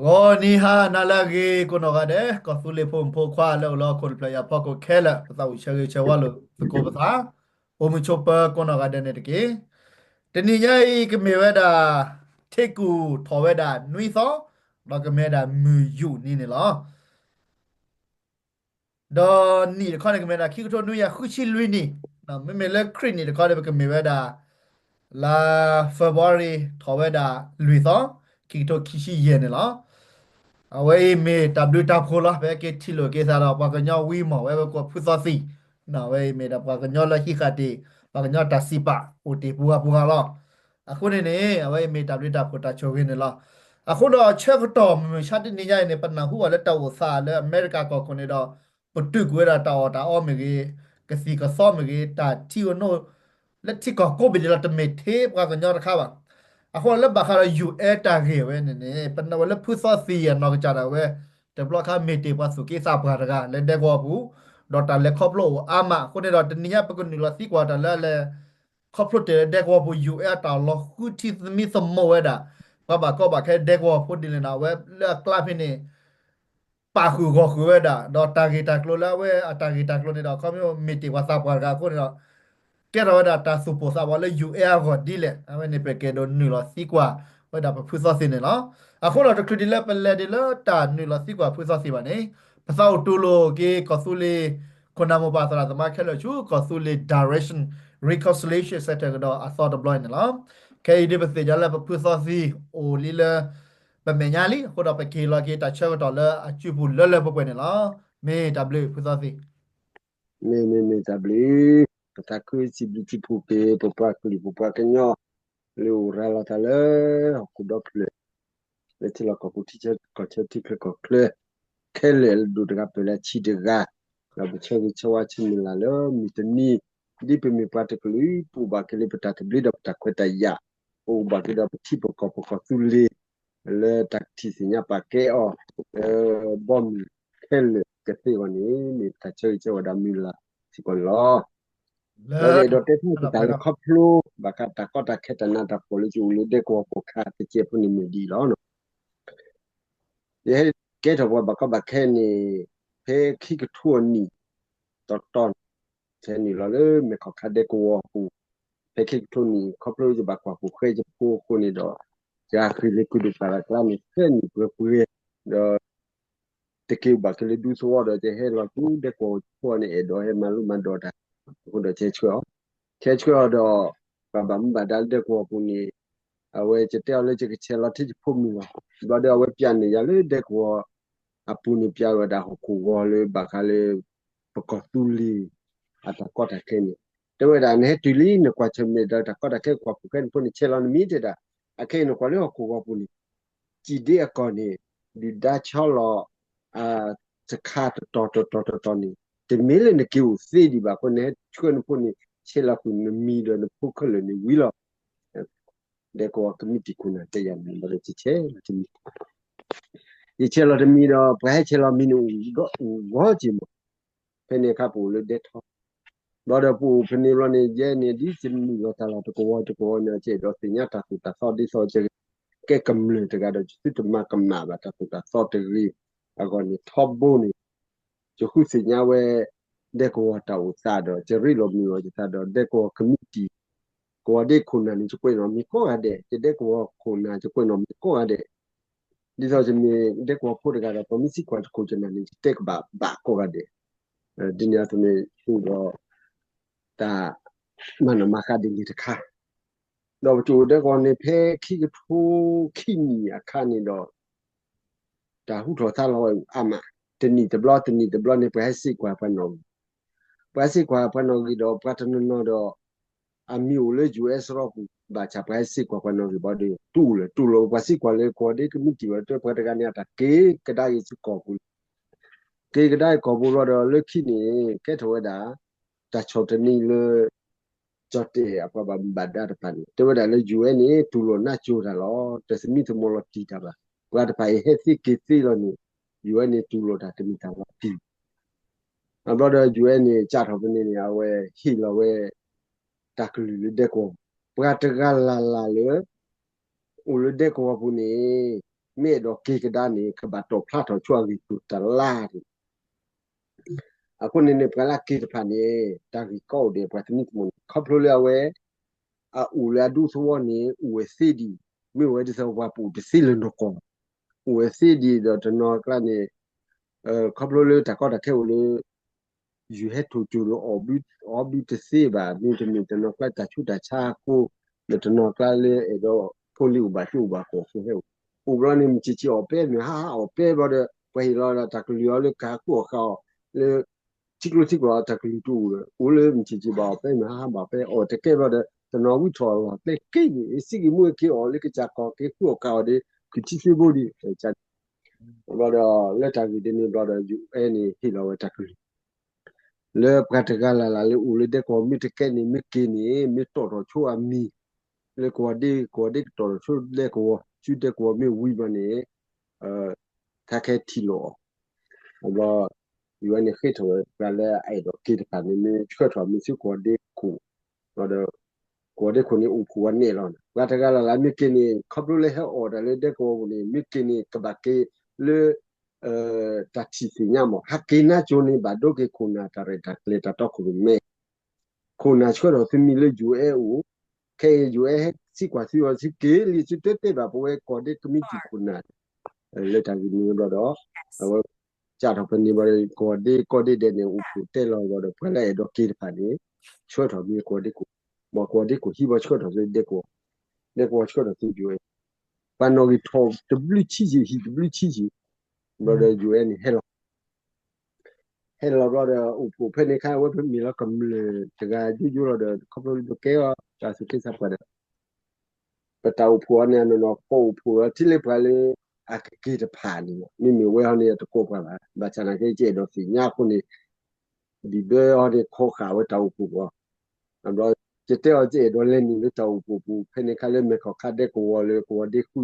ဂီၤနံၤဟါနၤလၢအဂ့ၤ ကိးနီၢ်ဂၤဒဲး ကီၢ်သူလ့ၤဖိမုၣ်ဖိခွါလၢအိၣ်လၢဟီၣ်ခိၣ်တဖျၢၣ်အံၤအဖီခိၣ်ခဲလၢာ် ပသးအိၣ်ဆၢဂ့ၤဆၢဝါလိာ်သကိးပသး အိၣ်မုာ်ဆိးပၢၤကိးနီၢ်ဂၤဒဲးန့ၣ်တက့ၢ်. တနံၤညါအံၤကမ့ၢ်ဝဲဒၣ် ထ့ကူၣ်ထီၣ်ဝဲဒၣ်နွံသီ ဒီးကမ့ၢ်ဝဲဒၣ်မုၢ်ယူာ်နံၤန့ၣ်လီၤ. ဒီးနံၣ်တခီန့ၣ် ကမ့ၢ်ဝဲဒၣ် ခံကထိနွံကယၤဃုဆံလွံၢ်နံၣ်, မ့မ့ၢ်လၢခရံာ်နံၣ်တခီန့ၣ် ပကမ့ၢ်ဝဲဒၣ် လါ February ထီၣ်ဝဲဒၣ်လွံၢ်သီ ခံကထိခံဆံယဲၢ်န့ၣ်လီၤ. အဝဲအံၤမ့ၢ်တၢ်ဘျုးတၢ်ဖှိၣ်လီၤ. ပဟဲက့ၤထံၣ်လိာ်က့ၤသးဒီးပှၤကညီဝံၤမး ဝဲဝဲကိးဖုသီသံ, အဝဲအံၤမ့ၢ်ဒၣ်ပှၤကညီလၢဟံးဃာ်တ့ၢ် ပှၤကညီတၢ်စံးပာ်အိၣ်တ့ၢ်ပူၤဂၤပူၤဂၤလီၤ. အဃိန့ၣ်န့ၣ် အဝဲအံၤမ့ၢ်တၢ်ဘျုးတၢ်ဖှိၣ်တၢ်ဆိၣ်ဂ့ၤန့ၣ်လီၤ. အဃိဒီးဆၢကတီၢ်မုၢ်မဆါတနံၤညါအံၤန့ၣ် ပနၢ်ဟူဘၣ်လၢတၢ်အိၣ်သးလၢအမဲရကၤကီၢ်ခိၣ်န့ၣ်ဒီး ပတုာ်ကွံာ်ဝဲဒၣ်တၢ်အီၣ်တၢ်အီမ့ၢ်ဂ့ၤ, ကသံၣ်ကသီမ့ၢ်ဂ့ၤ, တၢ်ထံအိၣ်နိၣ် လၢထံကီၢ်ကိးဘ့ၣ်ဒဲးလီၤ. တမ့ၢ်ထဲပှၤကညီတခါဘၣ်. အဃိလၢဘၣ်ဃးဒီး ယူၣ်အဲၣ် တၢ်ဂ့ၢ်ဝဲန့ၣ်န့ၣ် ပနၢ်ဝဲလၢဖုသီသံအနီၢ်ကစၢ်ဒၣ်ဝဲ တဘျီခါမ့ၢ်တ့ၢ်ပှၤသူၣ်က့သးပှၢ်တဂၤလၢဒဲကဝီၤပူၤ, ဒီးတၢ်လဲၤခီဖျိအိၣ်အါမးအဃိန့ၣ်ဒီး တနံၤညါပကနုာ်လီၤသံကွၢ်တၢ်လၢအလဲၤ ခီဖျိတ့ၢ်လၢဒဲကဝီၤပူၤ ယူၣ်အဲၣ် အတၢ်လီၤဃုထံသမံသမိးဝဲဒၣ် ပှၤဘၣ်ကီဘၣ်ခဲဒဲကဝီၤဖိဒ်လဲၣ်န့ၣ် အဝဲလၢအကျါဖဲန့ၣ် ပာ်ဃုာ်ဂီၢ်ဃုာ်ဝဲဒၣ် ဒီးတၢ်ဂ့ၢ်တၢ်ကျိၤလၢအဝဲအတၢ်ဂ့ၢ်တၢ်ကျိၤန့ၣ်ဒီး ခီဖျိမ့ၢ်တ့ၢ်ပှၤသးပှၢ်တဂၤအဃိန့ၣ်ဒီး ကဲထီၣ်ဝဲဒၣ်တၢ်သူၣ်ပိၢ်သးဝးလၢ ယူၣ်အဲၣ် အဂီၢ်ဒ်လဲၣ် အဝဲန့ၣ် ပကအဲၣ်ဒိးနုာ်လီၤသံကွၢ်ဝဲဒၣ်ပဖုသီသံန့ၣ်လီၤ. အဃိဒီးတချုးဒံးလၢပလဲၤဒံးလၢတၢ်နုာ်လီၤသံကွၢ်ဖုသီသံဘၣ်န့ၣ် ပသးအိၣ်တူၢ်လိာ်က့ၤကီၢ်သူလ့ၤ ခိၣ်နၢ်မိၢ်ပၢ်သရၣ်သမါခဲလၢာ်ဆူ ကီၢ်သူလ့ၤ Direction Reconciliation Centre ကဒီးအသီတဘျီန့ၣ်လီၤ. ခဲအံၤဒ်ပသ့ၣ်ညါလၢပဖုသီသံအိၣ်လံလၢ ပမဲာ်ညါလံ အဃိဒီးပက့ၤလီၤက့ၤတၢ်ဆၢကတီၢ်လၢအစုပူၤလၢလၢပှဲၤပှဲၤန့ၣ်လီၤ. မ့ၢ်တၢ်ဘျုးဖုသီသံ. မ့ၢ်မ့ၢ်မ့ၢ်တၢ်ဘျုး, ပသးခုစံးဘျုးစံးဖှိၣ်က့ၤ ပပှၤကလုာ်ပပှၤကညီ လၢအိၣ်ရၤလီၤသးလၢဟီၣ်ခိၣ်ဒီဖျၢၣ် လၢထံလီၢ်ကီၢ်ပူၤ ထံဆၢကီၢ်ဆၢ ထံချၢကီၢ်ချၢ ခဲလၢာ်လၢဒိၣ်တဂၤပၢၢ်လၢဆံးတဂၤ, ဒီးပဆၢဂ့ၤဆၢဝါဆၢမုၢ်လၢ်လၢမုၢ်တနံၤ ဒ်ပမ့ၢ်ပှၤတကလုာ် ပအိၣ်ဘၣ်က့ၤလၢပတၢ်သဘျ့ဒီးပတၢ်ခွဲးတၢ်ယာ်, ပအိၣ်ဘၣ်က့ၤဒီးပထံပကီၢ်ပကီၢ်သူလ့ၤ လၢတၢ်ထံၣ်သ့ၣ်ညါပာ်ကဲအီၤ လၢဘီမုၢ်ခဲလၢာ်ကသ့အဂီၢ်န့ၣ် မ့ၢ်ပတၢ်ဆၢဂ့ၤဆၢဝါဒီးမုၢ်လၢ်စ့ၢ်ကီးန့ၣ်လီၤ. ဒီးယအဲၣ်ဒိးတဲဆိတၢ်လၢခီဖျိ ဘၣ်ဃးတၢ်ကီတၢ်ခဲတၢ်နးတၢ်ဖှီၣ်လၢယအိၣ်လၢဒဲကဝီၤပူၤအခါတကဲးဖိန့ၣ်မ့ၢ်ဒ်အံၤလီၤ. ယဟဲကဲထီၣ်ပှၤဘၣ်ကီဘၣ်ခဲန့ၣ် ဖဲခံကထိအနံၣ် တီတီန့ၣ် ဟဲနုာ်လီၤလၢမဲာ်ခီၣ်ခါဒဲကဝီၤအပူၤ, ဖဲခံကထိနံၣ် ခီဖျိယဘၣ်ကွၢ်ပူၤဃဲယဖိအဃိန့ၣ်ဒီး ယဟးဃ့ၢ်လၢကုဒုပာ်လၢ်ကျါန့ၣ် သၢနံၣ်ပှဲၤပှဲၤ, ဒီး တက့ၤဘၣ်က့ၤလၢဒူသဝီဒီး ယဟဲလီၤဆူဒဲကဝီၤဖိန့ၣ် အဲၣ်ဒိးဟဲမၤလိမၤဒိးတၢ်, အဃိဒီးယဆှၢအီၤ, ဆှၢဆှၢအီၤဒီး ပှၤဘၣ်မူဘၣ်ဒါလၢဒဲကဝီၤပူၤန့ၣ် အဝဲကတဲအီၤလၢယကဆဲးလီၤထံယဖိမုၣ်လီၤ. ဘျီဒီးအဝဲပျးန့ၢ်ယၤလၢဒဲကဝီၤအပူၤန့ၣ် ပျးဝဲဒၣ်ဟီၣ်ခိၣ်ဂီၤလၢဘၣ်ဃးလၢ ပကီၢ်သူလ့ၤ အတၢ်ကီတၢ်ခဲန့ၣ်, တဲဝဲဒၣ် နဟဲတုၤလံ နကွၢ်ဆၢၣ်မဲာ်ဒီးတၢ်ကီတၢ်ခဲ ကွၢ်ပူၤဃဲနဖိန့ၣ် ဆဲးလီၤနမံၤတဲဒၣ်, အခဲအံၤနကွၢ်လၢဟီၣ်ခိၣ်ဂီၤပူၤန့ၣ် စံၣ်ဒ့အကီၢ်န့ၣ် ဒုၣ်ဒါဆီလီၤ တခါတတီၤတတီၤတတီၤန့ၣ် တမ့ၢ်လၢနက့ၤအိၣ်သ့ဒံးဘၣ်အဃိ နဟဲဆှၢနဖိန့ၣ် ဆဲးလီၤကွံာ်နမံၤဒီးနဖိခဲလၢာ်န့ၣ်ဝံၤလီၤ. ဒဲကဝီၤကမံးတံာ်ခိၣ်နၢ်တဲယၤန့ၣ် ဘၣ်ဒီးယဆဲးလီၤတမံၤ, ယဆဲးလီၤတမံၤဒီး ပှၤဟဲဆဲးလီၤမံၤန့ၣ် အိၣ်ဂီၤက့ၤမး, ဖဲန့ၣ်အခါပအိၣ်လၢဒဲထီ ဘျီဒီးပအိၣ်ဖဲန့ၣ်ဘျီန့ၣ် ယဲန့ၣ် ဒ်ယနုာ်လီၤတၢ်လီၢ်တကဝီၤတကဝီၤန့ၣ် ယအဲၣ်ဒိးသ့ၣ်ညါတၢ်သိၣ်တၢ်သီဒ်သိးယကဲကမျၢၢ်တဂၤဒီး ယသုတမၤကမၣ်ဘၣ်တၢ်သိၣ်တၢ်သီတဂ့ၤအဂီၢ်န့ၣ် ထီဘိန့ၣ် ယဃုသ့ၣ်ညါဝဲ ဒဲကဝီၤတၢ်အိၣ်သးဒီး ယရ့လိာ်မုာ်လိာ်ယသးဒီး ဒဲကဝီၤကမံးတံာ် ကဝီၤဒဲခိၣ်နၢ်န့ၣ် ယကွဲးနီၣ်မံၤကိးဂၤဒဲး, ယဒဲကဝီၤခိၣ်နၢ် ယကွဲးနီၣ်မံၤကိးဂၤဒဲး, ဒ်သိးယမ့ၢ်ဒဲကဝီၤဖိတဂၤဒီး ပှၤမ့ၢ်စံးကွၢ်ယခိၣ်ယနၢ်န့ၣ် ယတဲကဘၣ်ဘၣ်ကိးဂၤဒဲး, ဒ်န့ၣ်အသိးန့ၣ် အိၣ်ဒီးတၢ်မၤနီၣ်မၤဃါဒ်န့ၣ်တခါ, ဒီးပကအိၣ်ဒဲကဝီၤန့ၣ် ဖဲခံကထိခံနံၣ်အခါန့ၣ်ဒီး တၢ်ဟူထီၣ်သါလီၤဝဲအါမး, တနံၣ်တဘျီ တနံၣ်တဘျီန့ၣ် ပှၤဟဲစံးကွၢ်ပှၤနီၣ်ဂံၢ်, ပှၤဟဲစံးကွၢ်ပှၤနီၣ်ဂံၢ်ဒီး ပှၤတနီၤနီၤဒီး အမံၤအိၣ်လၢ ယူၢ်အ့ၣ် စရီပူၤ ဘၣ်ဆၣ်ပှၤဟဲစံးကွၢ်ပှၤနီၣ်ဂံၢ်ဘၣ်ဒီး တူၢ်လိာ် တူၢ်လိာ် ပှၤစံးကွၢ်လၢကဝီၤဒဲကမံးတံာ်ဝဲ တဲပှၤတဂၤန့ၣ် အတၢ်က့ၤကဒါက့ၤဆူကီၢ်ပူၤ က့ၤကဒါက့ၤကီၢ်ပူၤလီၤဒီး လၢခံန့ၣ် ကဲထီၣ်ဝဲဒၣ် တၢ်ဆီၣ်တနံၤလၢ ကၠီၣ်တဲၣ်အပှၤဘၣ်မူဘၣ်ဒါတဖၣ်န့ၣ် တဲဝဲဒၣ်လၢ ယူၢ်အ့ၣ် န့ၣ် တူၢ်လိာ်နးစိၤတၢ်လီၤ. တသမံသမိးလီၤတံၢ်တၢ်ဘၣ်. ပှၤတဖၣ်အံၤဟဲသ့က့ၤသ့လီၤန့ၣ် ယူၢ်အ့ၣ် န့ၣ် တူၢ်လိာ်တၢ်တမ့ၢ်တၢ်လီၤတံၢ်. အဘျီဒီး ယူၢ်အ့ၣ် န့ၣ် စးထီၣ်ဖဲန့ၣ်န့ၣ် အဝဲဟ့ၣ်လီၤဝဲ တၢ်ကလုၢ်လၢဒဲကဝီၤ, ပှၤတဂၤလၢ်လၢ်လၢ အိၣ်လၢဒဲကဝီၤပူၤန့ၣ် မ့ၢ်အဲၣ်ဒိးက့ၤကဒါန့ၣ် ကဘၣ်တီၣ်ဖျါထီၣ်ဆိအဂ့ၢ်ကျိၤတလါန့ၣ် အဃိန့ၣ်န့ၣ် ပှၤလၢအက့ၤတဖၣ်န့ၣ် တၢ်ဂ့ၢ်ကီအိၣ်ဒံး ပှၤသမံသမိးန့ၣ် ခီဖျိလၢအဝဲ အအိၣ်လၢအဒူသဝီန့ၣ် အိၣ်ဝဲသ့ဒံး, မ့ၢ်အိၣ်ဝဲဒ်သိးပှၤပအိၣ်တသ့လၢနီၢ်ကီၢ်, အိၣ်ဝဲသ့ဒံးဒီးတနီၤကျါန့ၣ် ခီဖျိလၢတၢ်ကီတၢ်ခဲအိၣ်လၢ ယုၢ်ဟဲထီၣ်ကၠိၤဒီးအီၣ်ဘုတသ့ဘၣ်, မ့တမ့ၢ်တနီၤကျါတၢ်ဆူးတၢ်ဆါအဃိ, ဒီးတနီၤကျါလၢအဲၣ်ဒိးဖိလံၤအိၣ်ဘၣ်ကၠိအိၣ်ဘၣ်ကီၢ်အဃိဟဲအိၣ်, အိၣ်ဘျီန့ၣ် မုၢ်ဆ့ၣ်ဆ့ၣ်အီၣ်ပဲမုၢ်ဟါဟါအီၣ်ပဲဘျီဒီး ပှၤဟ့ၣ်လီၤဒီးတၢ်ကလုၢ်အီၤလၢကဟးဃုအီၣ်ဃုအီၣ်လၢ ထံကျိထံကွာ်အီၤတၢ်ကလုၢ်တအိၣ်ဒီး အိၣ်လၢမုၢ်ဆ့ၣ်ဆ့ၣ်ဘၣ်အီၣ်ပဲမုၢ်ဟါဟါဘၣ်အီၣ်ပဲ အီၣ်တကဲဘျီဒီး တနီၤဝံထီၣ်လီၢ်ကျဲက့ၤန့ၣ် စံးက့ၤမူက့ၤအီၣ်လၢကစၢ်ကီၢ်က့ၤဃုအီၣ်ကးအီၣ်ဒီး ခုၣ်ထံသ့ဘိဒံး ဘျီဒီး လၢတၢ်ဂ့ၢ်ဒ်န့ၣ်ဘျီဒီး ယူၢ်အဲၣ်န့ၣ် ဟ့ၣ်လီၤဝဲတၢ်ကလုၢ် လၢပှၤတဂၤလၢ်လၢ်လၢအိၣ်လၢဒဲကဝီၤမ့ၢ်တကဲန့ၣ် မ့ၢ်က့ၤန့ၣ် မ့ၢ်တီၣ်ထီၣ်ဆိအမံၤ လၢကဝီၤဒ့ ကဝီၤဒ့ကတီၢ်ထီၣ်ဆိဒဲကဝီၤ ဆူဒဲကဝီၤမ့ၢ်ဝံၤဘျီန့ၣ် သးကဟဲထံၣ်လိာ်အီၤ, ဘျီ ယူၢ်အဲၣ်န့ၣ်ဃ့ထီၣ်ဝဲ ပှၤလၢအအဲၣ်ဒိးက့ၤတဖၣ်န့ၣ် မ့ၢ်ဆှၢထီၣ်မ့ၢ်ဆူကဝီၤဒ့ခိၣ်, ဘျီဒီး ကဝီၤဒ့ခိၣ်န့ၣ် အိၣ်ဖှိၣ်ဝဲနဲၣ်လီၤန့ၣ် ပှၤတဂၤလၢ်လၢ်မ့ၢ်က့ၤန့ၣ် ခီဖျိလၢဟဲအီၣ်တၢ်လၢဒဲကဝီၤပူၤန့ၣ် မ့ၢ်က့ၤန့ၣ် ကဘၣ်က့ၤလၢ တၢ်ထံၣ်သ့ၣ်ညါမး ဟးက့ၤနါကၠိန့ၣ် ဘၣ်ဒိက့ၤခိၣ်နၢ်တၢ်ရဲၣ်တၢ်ကျဲၤတၢ်တီခိၣ်ရိၣ်မဲ ခိၣ်နၢ်ဆှၢထီၣ်သုမံၤလၢယူၢ်အဲၣ်အိၣ်, ခဲအံၤယူၢ်အဲၣ်ဟဲစံးကွၢ်သုအီၤ သုက့ၤလံ သုတတဲဘၣ်ပဝဲ ကီၢ်ဒ့ကမံးတံာ်ခိၣ်နၢ် လၢတၢ်ဂ့ၢ်န့ၣ်ဘျီဒီး အဝဲ စးထီၣ်ဖဲန့ၣ်ဘျီဒီး ကီၢ်ဒ့ကီၢ်ဒ့ဒဲးန့ၣ် အိၣ်ဖှိၣ်တဲလီၤဘျီဒီး ပှၤလၢအဲၣ်ဒိးက့ၤတဖၣ်န့ၣ် ဆှၢထီၣ်မ့ၢ်ကဝီၤဒ့ခိၣ်, ဘၣ်ကဝီၤဒ့ခိၣ်ဟံးဘၣ်ဆှၢထီၣ်သုဒဲကဝီၤ, ဒဲကဝီၤဆှၢထီၣ်သုယူၢ်အဲၣ်, ပှၤနီၣ်ဂံၢ်ထီၣ်တဘျုးဆံယံာ် ဟံၣ်တဘျုးဆံယံာ်, ဘျီဒီးယူၢ်အဲၣ်န့ၣ်ဟဲလီၤ ဟဲလီၤဘျီဒီး အိၣ်ဖှိၣ်ဖဲန့ၣ်ခါ အဝဲပမ့ၢ်လီၤကမျၢၢ်တဂၤယိယိလီၤဒီး ခီဖျိလၢပကဲအီၤ တၢ်သူၣ်က့သးပှၢ်ဒီး ပတၢ်အိၣ်ဖှိၣ်အီၤန့ၣ် အနီၢ်နီၢ် ကအိၣ်ဖှိၣ်အီၤထံလၢပှၤလၢ အကက့ၤတဖၣ်န့ၣ် မ့မ့ၢ်ဝဲအီၤန့ၣ် တကိးပှၤဘၣ် ဘၣ်ဆၣ်နာ်က့ ယအဲၣ်ဒိးသ့ၣ်ညါအဃိန့ၣ် ဘံၣ်ဘၢအီၤန့ၣ် ခိးဃာ်ဝဲတၢ်အိၣ်ဖှိၣ်အီၤ, ဘျီ ယတဲအီၤ ယအဲၣ်ဒိးလဲၤနုာ်လၢတၢ်အိၣ်ဖှိၣ်ပူၤ ဖဲန့ၣ်ခါလၢမဲာ်ခီၣ်ခါဒဲကဝီၤလၢကဝီၤဒ့ဃု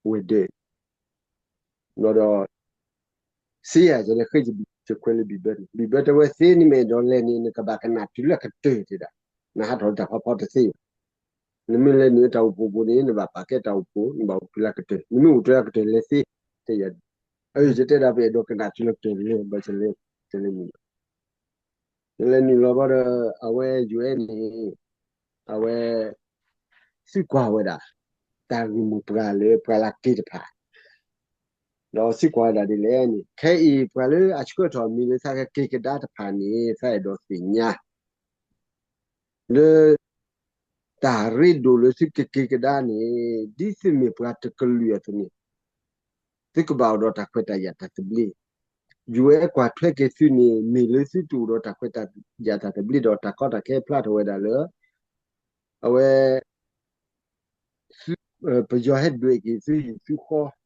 ဝဲၤဒၢး ဘျီဒီး စ့ယၤ ယလဲၤဃ့ယဘံၣ်တခွဲလၢဘံၣ်ဘၢန့ၣ် ဘံၣ်ဘၢတဲဝဲသ့ နမ့ၢ်အဲၣ်ဒိးလဲၤန့ၣ် နကဘၣ်ကနၣ်တုၤလၢအကတၢၢ်တဲဒၣ်, နဟးထီၣ်လၢတၢ်ဖီဖီတသ့ဘၣ်, နမ့ၢ်လဲၤနုာ်လၢတၢ်အိၣ်ဖှိၣ်ပူၤန့ၣ် နဘၣ်ပာ်ကဲတၢ်အိၣ်ဖှိၣ် နဘၣ်အိၣ်တုၤလၢအကတၢၢ် နမ့ၢ်အိၣ်တုၤလၢအကတၢၢ်လဲၤသ့, တဲယၤ, ယတဲဒၣ်ပအဲၣ်ဒိးကနၣ်တုၤလၢကတၢၢ်လဲၤ ဘၣ်ယလဲၤ, ယလဲၤနုာ်လီၤ ယလဲၤနုာ်လီၤဘျီဒီး အဝဲယိၤအဲၣ်န့ၣ် အဝဲ သံကွၢ်ဝဲဒၣ် တၢ်ဂ့ၢ်မိၢ်ပှၢ်လၢပှၤလၢအက့ၤတဖၣ် ဒီးသံကွၢ်ဝဲဒၣ်ဒ်လဲၣ်န့ၣ် ခဲအံၤ ပှၤလၢအဆှၢထီၣ်မံၤလၢသးကက့ၤကဒါတဖၣ်န့ၣ် သးအဲၣ်ဒိးသ့ၣ်ညါ လၢ တၢ်ရ့ဒိၣ်လၢသုကက့ၤကဒါန့ၣ် ဒ်သုမ့ၢ်ပှၤတကလုာ်အသိးန့ၣ် သုကဘၣ်အိၣ်ဒီးတၢ်ခွဲးတၢ်ယာ်တၢ်သဘျ့, ယွၤအဲၣ်ကွၢ်ထွဲက့ၤသုန့ၣ် မ့ၢ်လၢသုတအိၣ်ဒီးတၢ်ခွဲးတၢ်ယာ်တၢ်သဘျ့ဒီး တၢ်ကီတၢ်ခဲဖျါထီၣ်ဝဲဒၣ်လၢ အဝဲ ပယီၤဟဲဒွဲၣ်က့ၤသုဟံၣ်သုဃီ,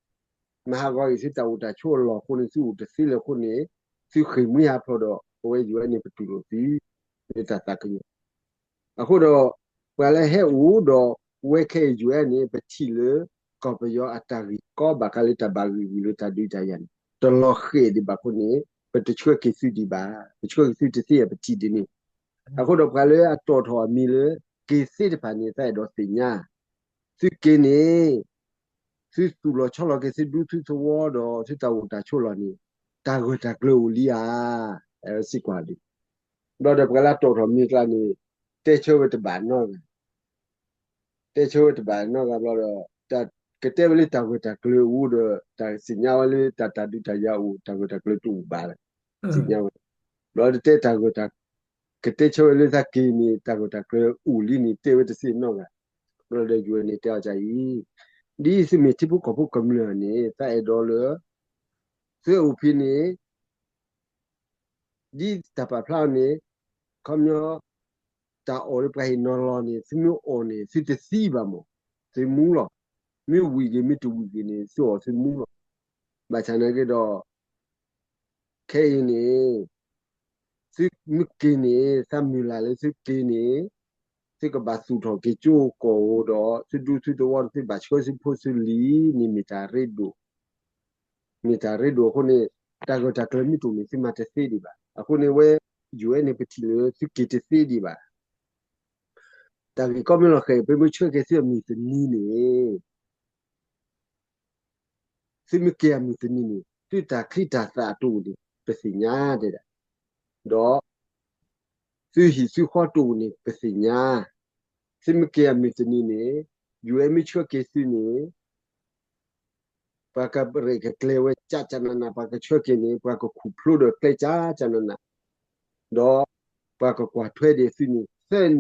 မၤဟးဂီၤက့ၤသုတၢ်အိၣ်တၢ်ဆိးအလီၢ်အဃိန့ၣ် သုအိၣ်တသ့လၢၤအဃိန့ၣ် သုဃ့ၢ်မှံဟးဖျိးဒီး အဝဲယွၤန့ၣ်ပတူၢ်လိာ်သု လၢတၢ်သးကညီၤ အဃိဒီး ပှၤလၢဟဲအိၣ်ဒီးဝဲခဲအံၤယွၤန့ၣ် ပထံၣ်လၢ ကီၢ်ပယီၤအတၢ်ဂ့ၢ်ကီဘၣ်ဃးလၢတၢ်ဘၣ်ဂံၢ်ဂုာ်လၢတၢ်ဒုးတၢ်ယၤန့ၣ် တလီၤဃဲၤဒံးဘၣ်အဃိန့ၣ် ပတဆှၢက့ၤသုဒံးဘၣ်, ပဆှၢက့ၤသုတသ့ ပထံၣ်ဒ်န့ၣ်, အဃိဒီးပှၤလၢအတီၣ်ထီၣ်အမံၤလၢ က့ၤသ့တဖၣ်န့ၣ် သးအဲၣ်ဒိးသ့ၣ်ညါ သုက့ၤန့ၣ် သုသူၣ်လီၤဆီလီၤက့ၤသုဒူသုသဝီဒီးသုတၢ်အိၣ်တၢ်ဆိးလီၢ်န့ၣ် တၢ်ဂၢၢ်တၢ်ကျၢၤအိၣ်လံဧါ, အဲၣ်ဒိးစံးကွၢ်ဒ်, ဘျီဒီးပှၤလၢအတီၣ်ထီၣ်မံၤကျါန့ၣ် တဲဆၢဝဲတဘၣ်နီတဂၤ တဲဆၢဝဲတဘၣ်နီတဂၤဘျီဒီး ကတဲဝဲလၢတၢ်ဂၢၢ်တၢ်ကျၢၤအိၣ်ဒီး တၢ်သ့ၣ်ညါဝဲလၢတၢ်တၢ်ဒုးတၢ်ယၤအိၣ် တၢ်ဂၢၢ်တၢ်ကျၢၤတအိၣ်ဘၣ်, သ့ၣ်ညါဝဲ, ဘျီတတဲတၢ်ဂၢၢ်တၢ် ကတဲဆၢဝဲလၢသးက့ၤန့ၣ် တၢ်ဂၢၢ်တၢ်ကျၢၤအိၣ်လံန့ၣ် တဲဝဲတသ့နီတဂၤ, ဘျီဒီးယွၤန့ၣ်တဲအီၤဒ်အံၤ, ဒ်သုမ့ၢ်ထံဖိကီၢ်ဖိကမျၢၢ်န့ၣ် သးအဲၣ်ဒိးလၢ သုအိၣ်ဖဲန့ၣ် ဒ်တၢ်ပာ်ဖျါအီၤန့ၣ် ခီပညီ တၢ်အီၣ်လၢပှၤဟ့ၣ်နီၤလီၤန့ၣ် သုမ့ၢ်အီၣ်န့ၣ် သုတသံဘၣ်မး, သုမူလီၤ, မ့ၢ်ဝံၤဂ့ၤမ့ၢ်တဝံၤဂ့ၤန့ၣ် သုအီၣ်သုမူလီၤ, ဘၣ်ဆၣ်နာ်က့ဒီး ခဲအံၤန့ၣ် သုမ့ၢ်က့ၤန့ၣ် သးမုၢ်လၢ်လၢသုက့ၤန့ၣ် သုကဘၣ်သူၣ်ထီၣ်က့ၤကၠိကီၢ်ဧိၤဒီး သုဒူသုသဝီ သုဘၣ်ဆှၢသုဖိသုလံၤန့ၣ် မ့ၢ်တၢ်ရ့ဒိၣ် မ့ၢ်တၢ်ရ့ဒိၣ်အဃိန့ၣ် တၢ်ဂၢၢ်တၢ်ကျၢၤမ့ၢ်တအိၣ်န့ၣ်သုမၤတသ့ဒံးဘၣ်. အဃိန့ၣ်ဝဲ ယူၢ်အဲၣ်န့ၣ် ပထံၣ်လၢသုက့ၤတသ့ဒံးဘၣ်. တၢ်ဂ့ၢ်ကီမ့ၢ်လီၤဃဲၤ ပမ့ၢ်ဆှၢက့ၤသုအမုၢ်တနံၤန့ၣ် သုမ့ၢ်က့ၤအမုၢ်တနံၤန့ၣ် သုတၢ်ချံတၢ်သၣ်တအိၣ်န့ၣ် ပသ့ၣ်ညါတဲဒၣ်, ဒီး သုဟံၣ်သုဃီတအိၣ်န့ၣ် ပသ့ၣ်ညါ, သုမ့ၢ်က့ၤအမုၢ်တနံၤန့ၣ် ယွၤမ့ၢ်ဆှၢက့ၤသုန့ၣ် ပှၤကရဲၣ်ကကျဲၤဝဲကၠးကၠးနးနး, ပှၤကဆှၢက့ၤန့ၣ် ပှၤကခူၣ်ဖျိဒီးကျဲကၠးကၠးနးနး, ဒီးပှၤကကွၢ်ထွဲဒံးသုန့ၣ်သၢနံၣ်,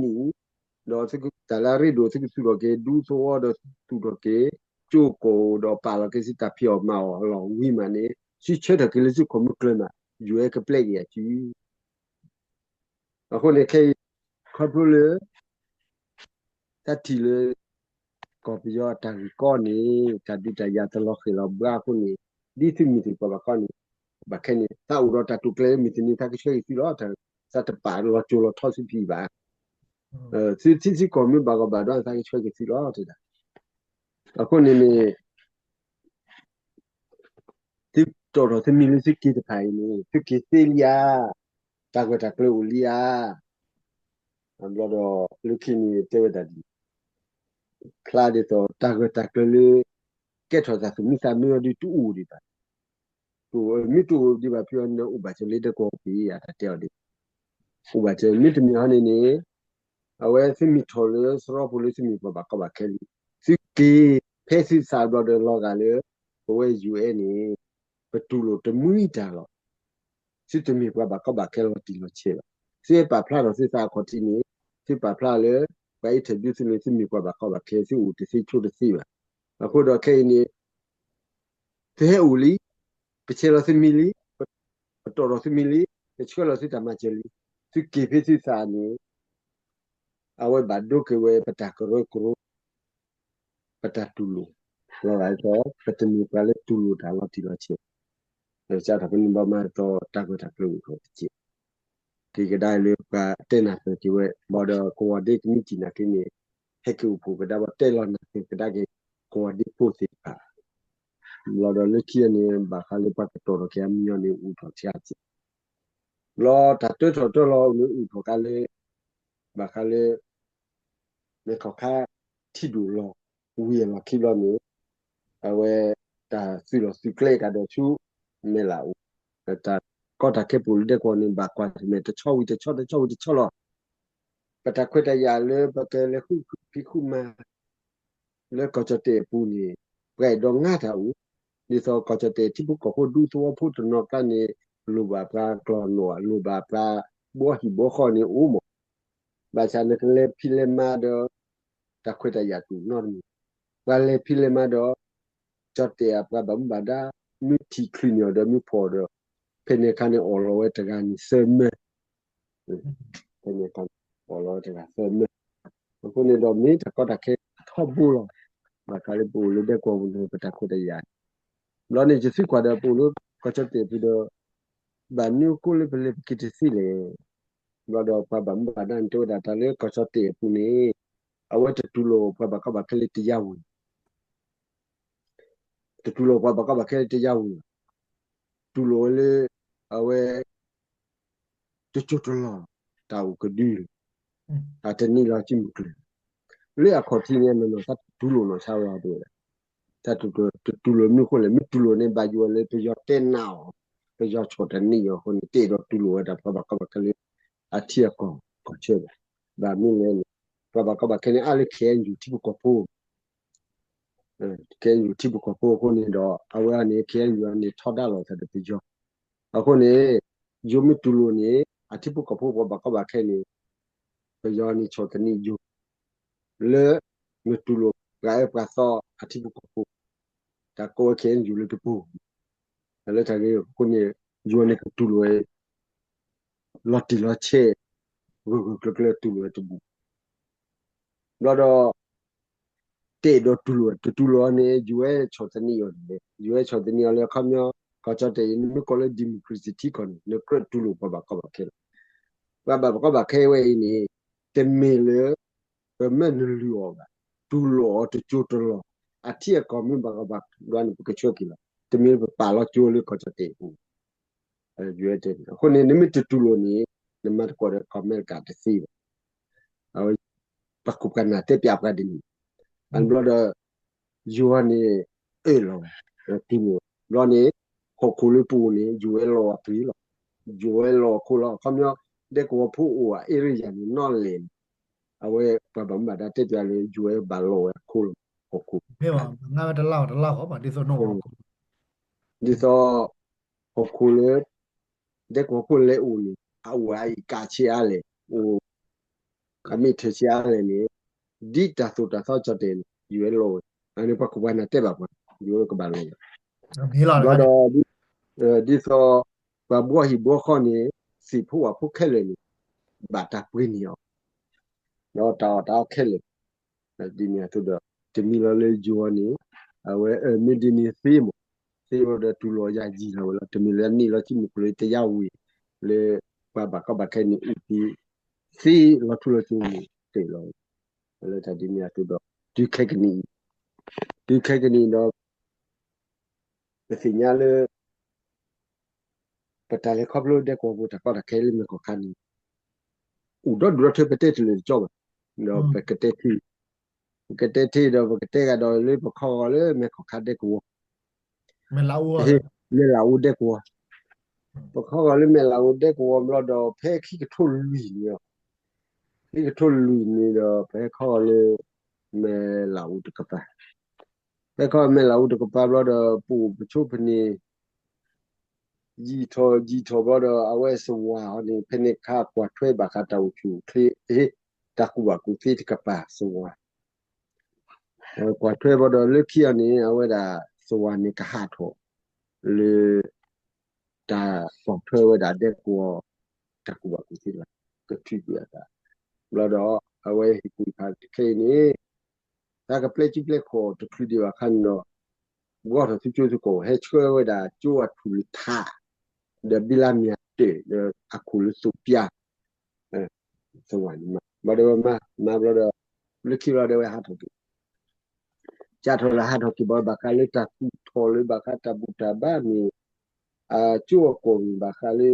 ဒီးတၢ်လၢအရ့ဒိၣ် သုကသူၣ်ထီၣ်က့ၤဒူသဝီဒီးသူၣ်ထီၣ်က့ၤကၠိကိၣ် ဒီးပာ်လီၤက့ၤသုတၢ်ဖံးအီၣ်မၤအီၣ်လီၤဝံၤမးန့ၣ် သုဆၢထၢၣ်က့ၤလၢသုခိၣ်မုၢ်ကျၢၤမး ယွၤကပျဲက့ၤအစု အဃိန့ၣ်ခဲအံၤ ခီဖျိလၢ တၢ်ထံၣ်လၢ ကီၢ်ပယီၤအတၢ်ဂ့ၢ်ကီန့ၣ် တၢ်ဒုးတၢ်ယၤတလီၤဃံၤလီၤဘှါအဃိန့ၣ် ဒ်သုမုၢ်သ့ၣ်ပှၤဘၣ်ကီန့ၣ် ဘၣ်ခဲန့ၣ် သးအိၣ်ဒီးတၢ်တိာ်ကျဲၤလၢမုၢ်တနံၤ သးကဆှၢက့ၤသုလီၤ, သးတပာ်လီၤကၠိလီၤထီသုဖံးဘၣ်, သုထံသုကီၢ်မ့ၢ်ဘၣ်ကီဘၣ်ဒီး သးကဆှၢက့ၤသုလီၤတဲဒၣ်. အဃိန့ၣ်န့ၣ် သုတီၣ်ထီၣ်သုမံၤလၢသုက့ၤတဖၣ်အံၤန့ၣ် သုက့ၤသ့လံဧါ, တၢ်ဂၢၢ်တၢ်ကျၢၤအိၣ်လံဧါ. ဘျီဒီး လၢခံန့ၣ်တဲဝဲဒၣ်ဒ် ဖျါဒ်သိး တၢ်ဂၢၢ်တၢ်ကျၢၤလၢ ကဲထီၣ်တၢ်သူၣ်မံသးမံအီၤဒ်တအိၣ်ဒံးဘၣ်, မ့ၢ်တအိၣ်ဒံးဘၣ်ဖဲအံၤန့ၣ် အိၣ်ဘၣ်စၢၤလၢဒဲကဝီၤပူၤအတၢ်တဲအီၤဒ် အိၣ်ဘၣ်စၢၤ မ့တမ့ၢ်ဟီန့ၣ်န့ၣ် အဝဲသုမ့ၢ်ထီၣ်လၢသရီပူၤလၢသုမ့ၢ်ပှၤဘၣ်ကီဘၣ်ခဲလံ, သုက့ၤဖဲသုသးဘျီဒီးလီၤဂာ်လၢ ပဝဲ ယူၢ်အဲၣ် န့ၣ် ပတူၢ်လိာ်တမှံတၢ်လီၤ. သုတမ့ၢ်ပှၤဘၣ်ကီဘၣ်ခဲလီၤတံၢ်လီၤဆဲးဘၣ်. သုဟဲပာ်ဖျါထီၣ်သုသးအခီၣ်ထံးန့ၣ် သုပာ်ဖျါလၢ ပှၤအ့ၣ်ထၢၣ်ဒုသုန့ၣ် သုမ့ၢ်ပှၤဘၣ်ကီဘၣ်ခဲ သုအိၣ်တသ့ဆိတသ့ဘၣ်. အဃိဒီးခဲအံၤန့ၣ် သုဟဲအိၣ်လံ, ပဆဲးလီၤသုမံၤလံ, ပတီၢ်ထီၣ်သုမံၤလံ, ပဆှၢလီၤသုတၢ်မၤစၢၤလံ, သုက့ၤဖဲသုသးန့ၣ် အဝဲဘၣ်ဒိက့ၤဝဲပတၢ်ကရၢကရိ ပတၢ်တူၢ်လိာ်, လီၤဂာ်ဒ်သိး ပတမ့ၢ်ပှၤလၢတူၢ်လိာ်တၢ်လီၤတံၢ်လီၤဆဲး, စးထီၣ်ဖဲန့ၣ်ဘၣ်မးဒ်သိး တၢ်ဂၢၢ်တၢ်ကျၢၤအိၣ်ထီၣ်တက့ၢ်. က့ၤကဒါလၢပှၤတဲနၢ်ပၢၢ်က့ၤဝဲ ဘၣ်ဒီးကဝီၤဒ့ကမံးတံာ်နာ်က့န့ၣ် ဟဲက့ၤအိၣ်ဖှိၣ်ကဒါဘၣ် တဲလီၤနၢ်ပၢၢ်ကဒါက့ၤ ကဝီၤဒ့ဖိသ့ၣ်တဖၣ်, ဘျီဒီးလၢခံန့ၣ် ဘၣ်ဃးလၢပှၤကတီၢ်ထီၣ်က့ၤအမံၤအီၤန့ၣ် အိၣ်ထီၣ်ဆံးအါက့ၢ် ဘျီတၢ်တၢထီၣ်တၢလီၤအိၣ်န့ၣ် အိၣ်ထီၣ်ကါလၢ ဘၣ်ဃးလၢ မဲထီၣ်ခါထံဒိၣ်လီၤ ဝံၤအလီၢ်ခံဘျီန့ၣ် အဝဲ တၢ်သုးလီၢ်သုးကျဲကဒီးဆူ မဲၢ်လးအိၣ်, တၢ်ကီတၢ်ခဲပူၤလၢဒဲကဝီၤန့ၣ် ဘၣ်ကွၢ်မဲာ်တဆီဝံၤတဆီ တဆီဝံၤတဆီလီၤ. ပတၢ်ခွဲးတၢ်ယာ်လၢပကလဲၤဃုဖံးဃုမၤ လၢကီၢ်ကၠီၣ်တဲၣ်အပူၤန့ၣ် ပှၤအဲၣ်ဒိးငါတၢ်အိၣ်, ဒ်သိးကီၢ်ကၠီၣ်တဲၣ်ထံဖိကီၢ်ဖိဒူသဝီဖိတနီၤကျါန့ၣ် လိၣ်ဘၣ်ပှၤကျီၢ်နီၣ်, လိၣ်ဘၣ်ပှၤဘှီဟံၣ်ဘှီဃီန့ၣ်အိၣ်မး, ဘၣ်ဆၣ်နကလဲၤဖံးလဲၤမၤဒီး တၢ်ခွဲးတၢ်ယာ်တူၢ်နီတမံၤ, ပှၤလဲၤဖံးလဲၤမၤဒီး ကၠီၣ်တဲၣ်အပှၤဘၣ်မူဘၣ်ဒါ မ့ၢ်ထံၣ်ချုးန့ၢ်အီၤဒီးမ့ၢ်ဖီၣ်အီၤဒီး ဖဲန့ၣ်အခါန့ၣ် အီၣ်လီၤဝဲတဂၤန့ၣ်သၢမၢ ဖဲန့ၣ်အခါန့ၣ် အီၣ်လီၤဝဲတဂၤသၢမၢ, အဃိန့ၣ်ဒီးမ့ၢ်တၢ်ကီတၢ်ခဲထီဘိလီၤ. ဘၣ်ဃးလၢပအိၣ်လၢဒဲကဝီၤပူၤန့ၣ် ပတၢ်ခွဲးတၢ်ယာ်န့ၣ် ဘျီန့ၣ် ယသံကွၢ်ဒီးပအိၣ်လၢကီၢ်ကၠီၣ်တဲၣ်ပူၤဒီး ဘၣ်မနုၤအဃိလၢပလဲၤပက့ၤတသ့လဲၣ်. ဘျီဒီးပှၤဘၣ်မူဘၣ်ဒါန့ၣ်တဲဝဲဒၣ် တၢ်လၢကီၢ်ကၠီၣ်တဲၣ်အပူၤန့ၣ် အဝဲတတူၢ်လိာ်ပှၤဘၣ်ကီဘၣ်ခဲလၢတယါဝံၤ တတူၢ်လိာ်ပှၤဘၣ်ကီဘၣ်ခဲလၢတယါဝံၤဘၣ်, တူၢ်လိာ်ဝဲလၢ အဝဲ တကၠိတလီၢ် တၢ်အိၣ်ကဒုလီၤ, အတနံၣ်လီၤစုမုၢ်ကျၢၤ, လၢအခီၣ်ထံးန့ၣ် မ့ၢ်နီၢ်သးတတူၢ်လိာ်နီၢ်ဆါဝဲအီၤတဝဲဒၣ်, တၢ်တတူၢ်လိာ်မနုၤအဃိလဲၣ်, မ့ၢ်တူၢ်လိာ်န့ၣ် ဘၣ်ယိၣ်ဝဲလၢပယီၤတဲနးအီၤ, ပယီၤဆီၣ်တနံၣ်အီၤအဃိန့ၣ် တအဲၣ်ဒိးတူၢ်လိာ်ဝဲဒၣ်ပှၤဘၣ်ကီဘၣ်ခဲလၢ အထံအကီၢ်ကီၢ်ဆၢဘၣ်. ဘၣ်မနုၤလဲၣ်န့ၣ် ပှၤဘၣ်ကီဘၣ်ခဲန့ၣ် အါလၢ ခ့ၣ်အဲၣ်ယူၣ် ထံဖိကီၢ်ဖိ ခ့ၣ်အဲၣ်ယူၣ် ထံဖိကီၢ်ဖိအဃိန့ၣ်ဒီး အဝဲအံၤန့ၣ် ခ့ၣ်အဲၣ်ယူၣ် အန့ၣ်ထီဒါလိာ်သးဒီးပယီၤ, အဃိန့ၣ် ယိၤမ့ၢ်တူၢ်လိာ်န့ၣ် အထံဖိကီၢ်ဖိပှၤဘၣ်ကီဘၣ်ခဲန့ၣ် ပယီၤန့ၣ်ဆီၣ်သနံးယိၤ, လၢ နတူၢ်လိာ်ပှၤအၢပှၤသီအထံဖိကီၢ်ဖိ, တၢ်ကိးဝဲ ခ့ၣ်အဲၣ်ယူၣ် လၢတပူၤ, လၢတၢ်ဂ့ၢ်အဃိန့ၣ် ယိၤန့ၣ်ကတူၢ်လိာ်ဝဲ လီၤတံၢ်လီၤဆဲး ဂၢၢ်ဂၢၢ်ကျၢၤကျၢၤတူၢ်လိာ်ဝဲတဘူၣ်, ဘျီဒီး တအဲၣ်ဒိးတူၢ်လိာ် တတူၢ်လိာ်အီၤန့ၣ် ယူၢ်အဲၣ်ဆီၣ်သနံးအီၤန့ၣ်, ယူၢ်အဲၣ်ဆီၣ်သနံးအီၤလၢအခီပညီ ကီၢ်ကၠီၣ်တဲၣ်အံၤ နမ့ၢ်ကိးလၢ democracy ထံကီၢ်န့ၣ် နကြၢးတူၢ်လိာ်ပှၤဘၣ်ကီဘၣ်ခဲလီၤ. ပှၤဘၣ်ကီဘၣ်ခဲဝဲအံၤန့ၣ် တမ့ၢ်လၢ ပမၢနလုၢ်အီၤဘၣ်, တူၢ်လိာ်အီၤတကၠိတလီၢ်, အထံအကီၢ်မ့ၢ်ဘၣ်ကဘၣ်ဒွးန့ၣ် ပကဆှၢက့ၤလီၤ. တမ့ၢ်လၢပပာ်လီၤကၠိလၢကီၢ်ကၠီၣ်တဲၣ်အပူၤ ယူၢ်အဲၣ်တဲန့ၣ်, အဃိန့ၣ် နမ့ၢ်တတူၢ်လိာ်န့ၣ် နမၤသကိးဒီးကီၢ်အမဲရကၤတသ့ဘၣ်. အဝဲ ပှၤခိၣ်ပှၤနၢ်တဲပျးပှၤဒ်န့ၣ်, အဘျီဒီး ယိၤန့ၣ် အၢၣ်လီၤဝဲ တံၤမုၣ်ဘျီန့ၣ် ဟီၣ်ခိၣ်လၢပအိၣ်န့ၣ် ယိၤဝဲလီၤအသွံၣ်လီၤ. ယိၤဝဲလီၤအခိၣ်လီၤ. အခီပညီ ဒဲကဝီၤဖိအိၣ်အ area န့ၣ် နီၣ်လဲၣ်န့ၣ် အဝဲပှၤဘၣ်မူဘၣ်ဒါတဲပၠးလၢ ယိၤဝဲဘၣ်လီၤဝဲအခိၣ်လီၤ. ဟီၣ်ခိၣ် ဒ်သိး ဟီၣ်ခိၣ်လၢ ဒဲကဝီၤဖိလဲၤအိၣ်န့ၣ် အအိၣ်အအံၤကးဆံးအါလဲၣ်, အိၣ် အမ့ၢ်ထၢၣ်ဆံးအါလဲၣ်န့ၣ် ဒ်တၢ်သိၣ်တၢ်သီကၠီၣ်တဲာ်န့ၣ် ယိၤဝဲလီၤဝဲ. အန့ၣ်ပှၤခိၣ်ပှၤနၢ်တဲဘၣ်ပှၤ ယိၤဝဲကဘၣ်လီၤဝဲ. ဘျီဒီး ဒ်သိး ပှၤဘှီဟံၣ်ဘှီဃီန့ၣ် သ့ၣ်ဖိဝၣ်ဖိခဲလၢာ်န့ၣ် ဘၣ်တၢ်ပှ့ၤန့ၢ်အီၤ ဒီးတၢ်အီၣ်တၢ်အီခဲလၢာ် ဒ်န့ၣ်အသိးဒီး တမံၤလီၤလၢယိၤန့ၣ် အဝဲမ့ၢ်ဒ်န့ၣ်သ့မး, သ့ဝဲဒီးတူၢ်လိာ်ယၤယံာ်လီၤဝဲလီၤ. တမံၤလၢအနံၣ်လီၤ ကံမုၢ်ကျိၤတယါဝံၤ လၢပှၤဘၣ်ကီဘၣ်ခဲန့ၣ်အုၣ်သ့ သ့လီၤထူလီၤယိာ်န့ၣ် တ့ၢ်လီၤဝဲ လၢတၢ်ဒ်န့ၣ်အသိးဒီး တုၤခဲကနံၣ်အံၤ တုၤခဲကနံၣ်အံၤဒီး ပသ့ၣ်ညါလၢ ပတၢ်လဲၤခီဖျိဒဲကဝီၤဖိတၢ်ကီတၢ်ခဲလၢမဲာ်ခီၣ်ခါန့ၣ် အိၣ်ဒီဒူၣ်ဒီထၢ ပတဲတလၢာ်တကၠီဘၣ်, ဒီးပကတဲထံၣ် ပကတဲထံၣ်ဒီး ပကတဲဂၤဒီးလၢပခီဂီၤလၢမဲာ်ခီၣ်ခါဒဲကဝီၤ မဲၢ်လးအိဒဲကဝီၤ, ပခီဂီၤလၢမဲၢ်လးအိဒဲကဝီၤဘျီဒီး ဖဲခံကထိလွံၢ်န့ၣ်လီၤ, ခံကထိလွံၢ်န့ၣ်ဒီး ပဟဲခီဂီၤလၢ မဲၢ်လးအိတကပၤ, ဟဲခီဂီၤမဲၢ်လးအိတကပၤဘျီဒီး ပအိၣ်ပဆိပန့ၣ် ယံာ်ထီၣ်ယံာ်ထီၣ်ဘျီဒီး အဝဲစဝၤအီၤန့ၣ် ဖဲန့ၣ်ခါကွၢ်ထွဲဘၣ်ဃးတၢ်အိၣ်ဆူၣ်အိၣ်ချ့ တၢ်ကူၣ်ဘၣ်ကူၣ်သ့တကပၤစဝၤ ကွၢ်ထွဲဘျီဒီး လၢခံအီၤန့ၣ် အဝဲဒၣ်စဝၤန့ၣ်ကဟးထီၣ် လၢ တၢ်ကွၢ်ထွဲဝဲဒ၁ၣ်ဒဲကဝီၤ တၢ်ကူၣ်ဘၣ်ကူၣ်သ့လီၤ, ကထုးကွံာ်အသး, ဘျီဒီး အဝဲဟ့ၣ်ကူၣ်ဖးခဲအံၤန့ၣ် တၢ်ကပျဲစုပျဲခီၣ်တချုးဒံးဘၣ်အခါန့ၣ်ဒီး ဘှီထီၣ်သုကၠိသုကီၢ် ဟဲဆှၢဝဲဒၣ်ကၠိအထူၣ်လၢထး ဒီးဘံလါမၠးတၢၢ် ဒီးအခိၣ်လၢသိးပျၢ် သဝၤန့ၣ်မၤ ဘျီဒီးဝဲမၤ မၤဘျီဒီး လၢခံဘျီဒီးဝဲဟးထီၣ်က့ၤ ကၢ်ထီၣ်လၢဟးထီၣ်က့ၤဘၣ် ဘၣ်ဃးလၢတၢ်သူၣ်ထီၣ်လၢဘၣ်ဃးတၢ်ဘူၣ်တၢ်ဘါမ့ၢ် အကၠိအကီၢ်မ့ၢ်ဘၣ်ဃးလၢ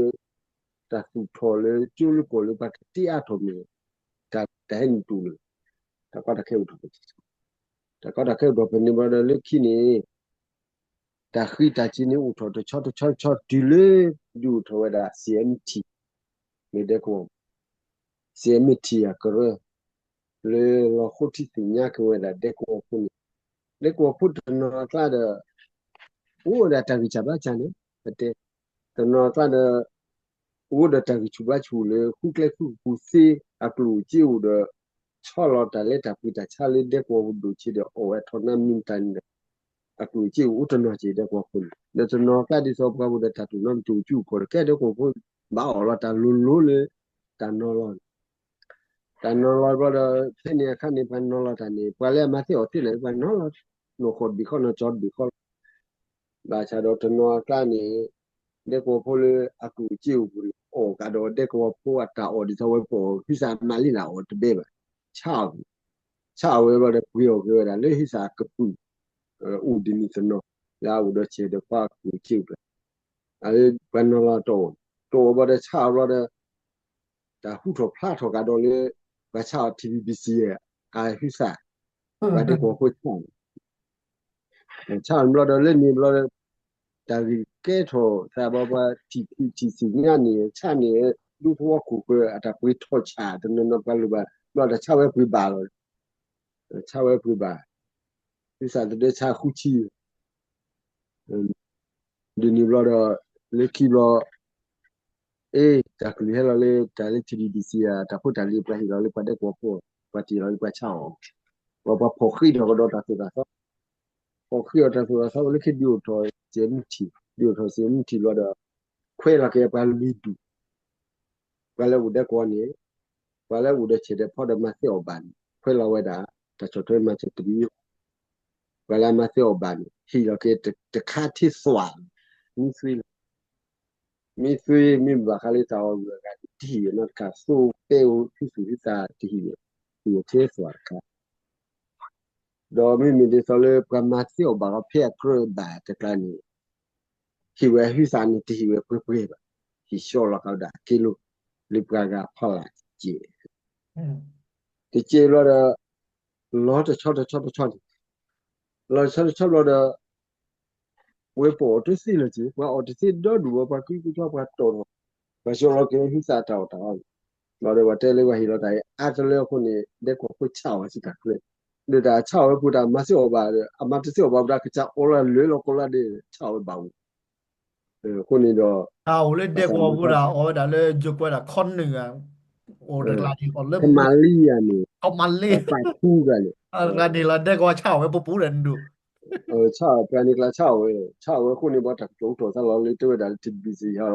တၢ်သူၣ်ထီၣ်လၢကၠိလၢကီၢ်လၢပှၤကတ့အါထီၣ်မ့ၢ် တၢ်ဟဲနုာ်တူၢ်လၢ တၢ်ကီတၢ်ခဲအိၣ်ထီၣ် တၢ်ကီတၢ်ခဲအိၣ်ထီၣ်ဖဲန့ၣ်ဘျီဒီးလၢခံန့ၣ် တၢ်ဃံတၢ်စ့န့ၣ်အိၣ်ထီၣ်တဆီတဆီတဆီတုၤလၢ ဒုးအိၣ်ထီၣ်ဝဲဒၣ် CMT မ့ၢ်ဒဲကဝီၤ CMT အကရၢ လၢလီၤဃိထံသ့ၣ်ညါက့ၤဝဲဒၣ်ဒဲကဝီၤဖိန့ၣ် ဒဲကဝီၤဖိတနီၤအကျါဒီး အိၣ်ဝဲဒၣ်တၢ်ဂံၢ်စၢ်ဘါစၢ်န့ၣ် ပတဲ တနီၤအကျါဒီး အိၣ်ဒီးတၢ်ဂံၢ်ဆူၣ်ဘါဆူၣ်လၢ ဃုကျဲဃုကပူၤသ့ အကျိၣ်အစ့အိၣ်ဒီး ဆီလီၤတၢ်လဲၤတၢ်ပှ့ၤတၢ်ဆါလၢဒဲကဝီၤပဒိၣ်ဆံးဒီး အီၣ်ဝဲထီၣ်နါမံၤတၢ်န့ၣ်ဒီး အကျိၣ်အစ့အိၣ်တနီၤက့ၤဒဲကဝီၤဖိန့ၣ် ဒီးတနီၤအကျါဒ်သိးပှၤအိၣ်ဒီးတၢ်တိၢ်နီတမံၤ ကၠူၣ်ကီၢ်တကဲဒဲကဝီၤဖိ ဘၣ်အီၣ်လီၤတၢ်လိၤလိၤလၢ တၢ်နီၤလီၤန့ၣ် တၢ်နီၤလီၤဘျီဒီး ဖဲန့ၣ်အခါန့ၣ် ပှၤနီၤလီၤတၢ်န့ၣ် ပှၤလၢအမၤသ့အီၣ်သ့န့ၣ် ပှၤနီၤလီၤ နီၢ်ဃီၣ်တဘ့ၣ်ဃီ နီၢ်ကၠီတဘ့ၣ်ဃီလီၤ ဘၣ်ဆၣ်ဒီးတနီၤအကျါန့ၣ် ဒဲကဝီၤဖိလၢအကျိၣ်အစ့အိၣ်ပူၤန့ၣ် အီၣ်ကဒီးဒဲကဝီၤဖိအတၢ်အီၣ်ဒ်သိးဝဲပအီၣ် ဟုသၣ်မၤလံလၢအီၣ်တဘဲဘၣ် ဆါအီၣ် ဆါအီၣ်ဝဲဘျီဒီးပှ့ၤအီၣ်က့ၤဝဲဒၣ်လၢဟုသၣ်အကပုာ် အိၣ်ဒ်န့ၣ်တနီၤ လၢအအိၣ်ဒီးဆဲးဒီးပှၤအကျိၣ်အစ့အိၣ်ဖျဲၣ် အပှၤနီၤလီၤတအီၣ် တအီၣ်ဘျီဒီးဆါအီၣ်ဘျီဒီး တၢ်ဟူထီၣ်ဖျါထီၣ်ကဒီးလၢ ပှၤဆါအီၣ် T B B C အဟုသၣ် ပှၤဒဲကဝီၤဖိဆါအီၣ် ဆါအီၣ်ဘျီဒီးလၢန့ၣ်ဘျီဒီး တၢ်ဂ့ၢ်ကဲထီၣ်သးဘၣ်ပှၤထံၣ်ထံၣ်ထံၣ်သ့ၣ်ညါန့ၣ် ဆါန့ၣ် ဒူသဝီခိၣ်ဃၢၤ အတၢ်ပှ့ၤထီၣ်ဆၣ်တနီၤနီၤပှၤလိၣ်ဘၣ် ဘျီတၢ်ဆါဝဲပှ့ၤဘၣ်လီၤ ဆါဝဲပှ့ၤဘၣ် ဟုသၣ်တဒၢဆါဃုဆံ ဒ်န့ၣ်ဘျီဒီး လၢခံဘျီ အ့ တၢ်ကလုၢ်ဟဲလီၤလၢတၢ်လၢ T B B C အတၢ်ဖိတၢ်လံၤ ပှၤဟ့ၣ်လီၤလၢပှၤဒဲကဝီၤဖိ ပှၤတ့ၢ်လီၤလၢပှၤဆါအီၣ် ပှၤဖီၣ်ဃံးထီၣ်ကဒီးတၢ်သိၣ်တၢ်သီ ဖီၣ်ဃံးအီၤတၢ်သိၣ်တၢ်သီ လၢခံဒုးအိၣ်ထီၣ်စဲးမုၢ်ထံၣ် ဒုးအိၣ်ထီၣ်စဲးမုၢ်ထံၣ်ဘျီဒီး ခွဲးလီၤက့ၤပှၤလွံၢ်ဒူၣ် ပှၤလၢအိၣ်ဒဲကဝီၤန့ၣ် ပှၤလၢအိၣ်ဒီးဆဲးဒီးဖီဒီးမၤသ့အီၣ်ဘၣ်န့ၣ် ခွဲးလီၤဝဲဒၣ် တၢ်ဆီၣ်ထွဲမၤစၢၤတမံၤ ပှၤလၢအမၤသ့အီၣ်ဘၣ်န့ၣ် ဟ့ၣ်လီၤက့ၤတခါထံသွၣ် မံသွံလီၤ မံသွံ မ့ၢ်ဘၣ်ဃးလၢတၢ်အီၣ်ဂၢၢ်အဂၤန့ၣ် တဟ့ၣ်နီတခါ သိပျိ ဟုသူၣ်ဟုသးတဟ့ၣ် ဟ့ၣ်ထဲသွၣ်တခါ ဒီးမ့မ့ၢ်ဒ်သိးလၢပှၤမၤသ့အီၣ်ဘၣ်အီၤဖဲအကြၢးဘၣ်တကျါန့ၣ် ဟ့ၣ်ဝဲဟုသၣ်န့ၣ် တဟ့ၣ်ဝဲပှဲၤပှဲၤဘၣ် ဟ့ၣ်ဆှီလီၤကဒီးအက့လိ လၢပှၤဂၤဖီလာ်တကဲး တကဲးဘျီဒီး လီၤတဆီတဆီတဆီန့ၣ် လီၤတဆီတဆီဘျီဒီး ဝဲပအီၣ်တသ့လၢၤက့ၤ ပှၤအီၣ်တသ့ဒီဒူၣ်ဝဲ ပှၤကုကထွါပှၤတီၢ်ထီၣ် ပှၤဆှၢလီၤက့ၤဟံးသးတၢ်အီၣ်တၢ်အီန့ၣ်, ဘျီဒီးပှၤတဲလၢပှၤဟ့ၣ်လီၤတၢ်အါတလၢအဃိန့ၣ် ဒဲကဝီၤဖိဆါဝဲစ့ၢ်ကီးကျဲ, ဒီးတၢ်ဆါအီၣ်ဝဲပူၤတၢ်မၤသ့အီၣ်ဘၣ်ဒီး အမၤတသ့အီၣ်ဘၣ်ပူၤဒီး ကစၢ်အီၣ်လီၤလၢလီၤကီလီၤဒီး ဆါအီၣ်ဝဲဘၣ်ဝဲ, အဃိန့ၣ်ဒီး တၢ်အိၣ်လၢဒဲကဝီၤဖိဒီး အီၣ်ဝဲဒၣ်လၢယိၤကွဲဒၣ်ခီနုာ်ဂၤ အိၣ်တကျါန့ၣ် အီၣ်လၢ ခမၤလံယၤန့ၣ် ခမၤလံ ပာ်ခူဂၤန့ၣ် တကျါန့ၣ်လီၤ ဒဲကဝီၤဆါအီၣ်ဝဲပပူၤဒီးနဒိၣ် ဆါအီၣ် ပှၤန့ၣ်ကျါဆါအီၣ်ဝဲ ဆါအီၣ်ဝဲအဃိန့ၣ် ဘၣ်တၢ်ကတိၤကတီၤသးလီၤလၢတဲဝဲဒၣ်လၢ ထံဘံစံဟီလီၤ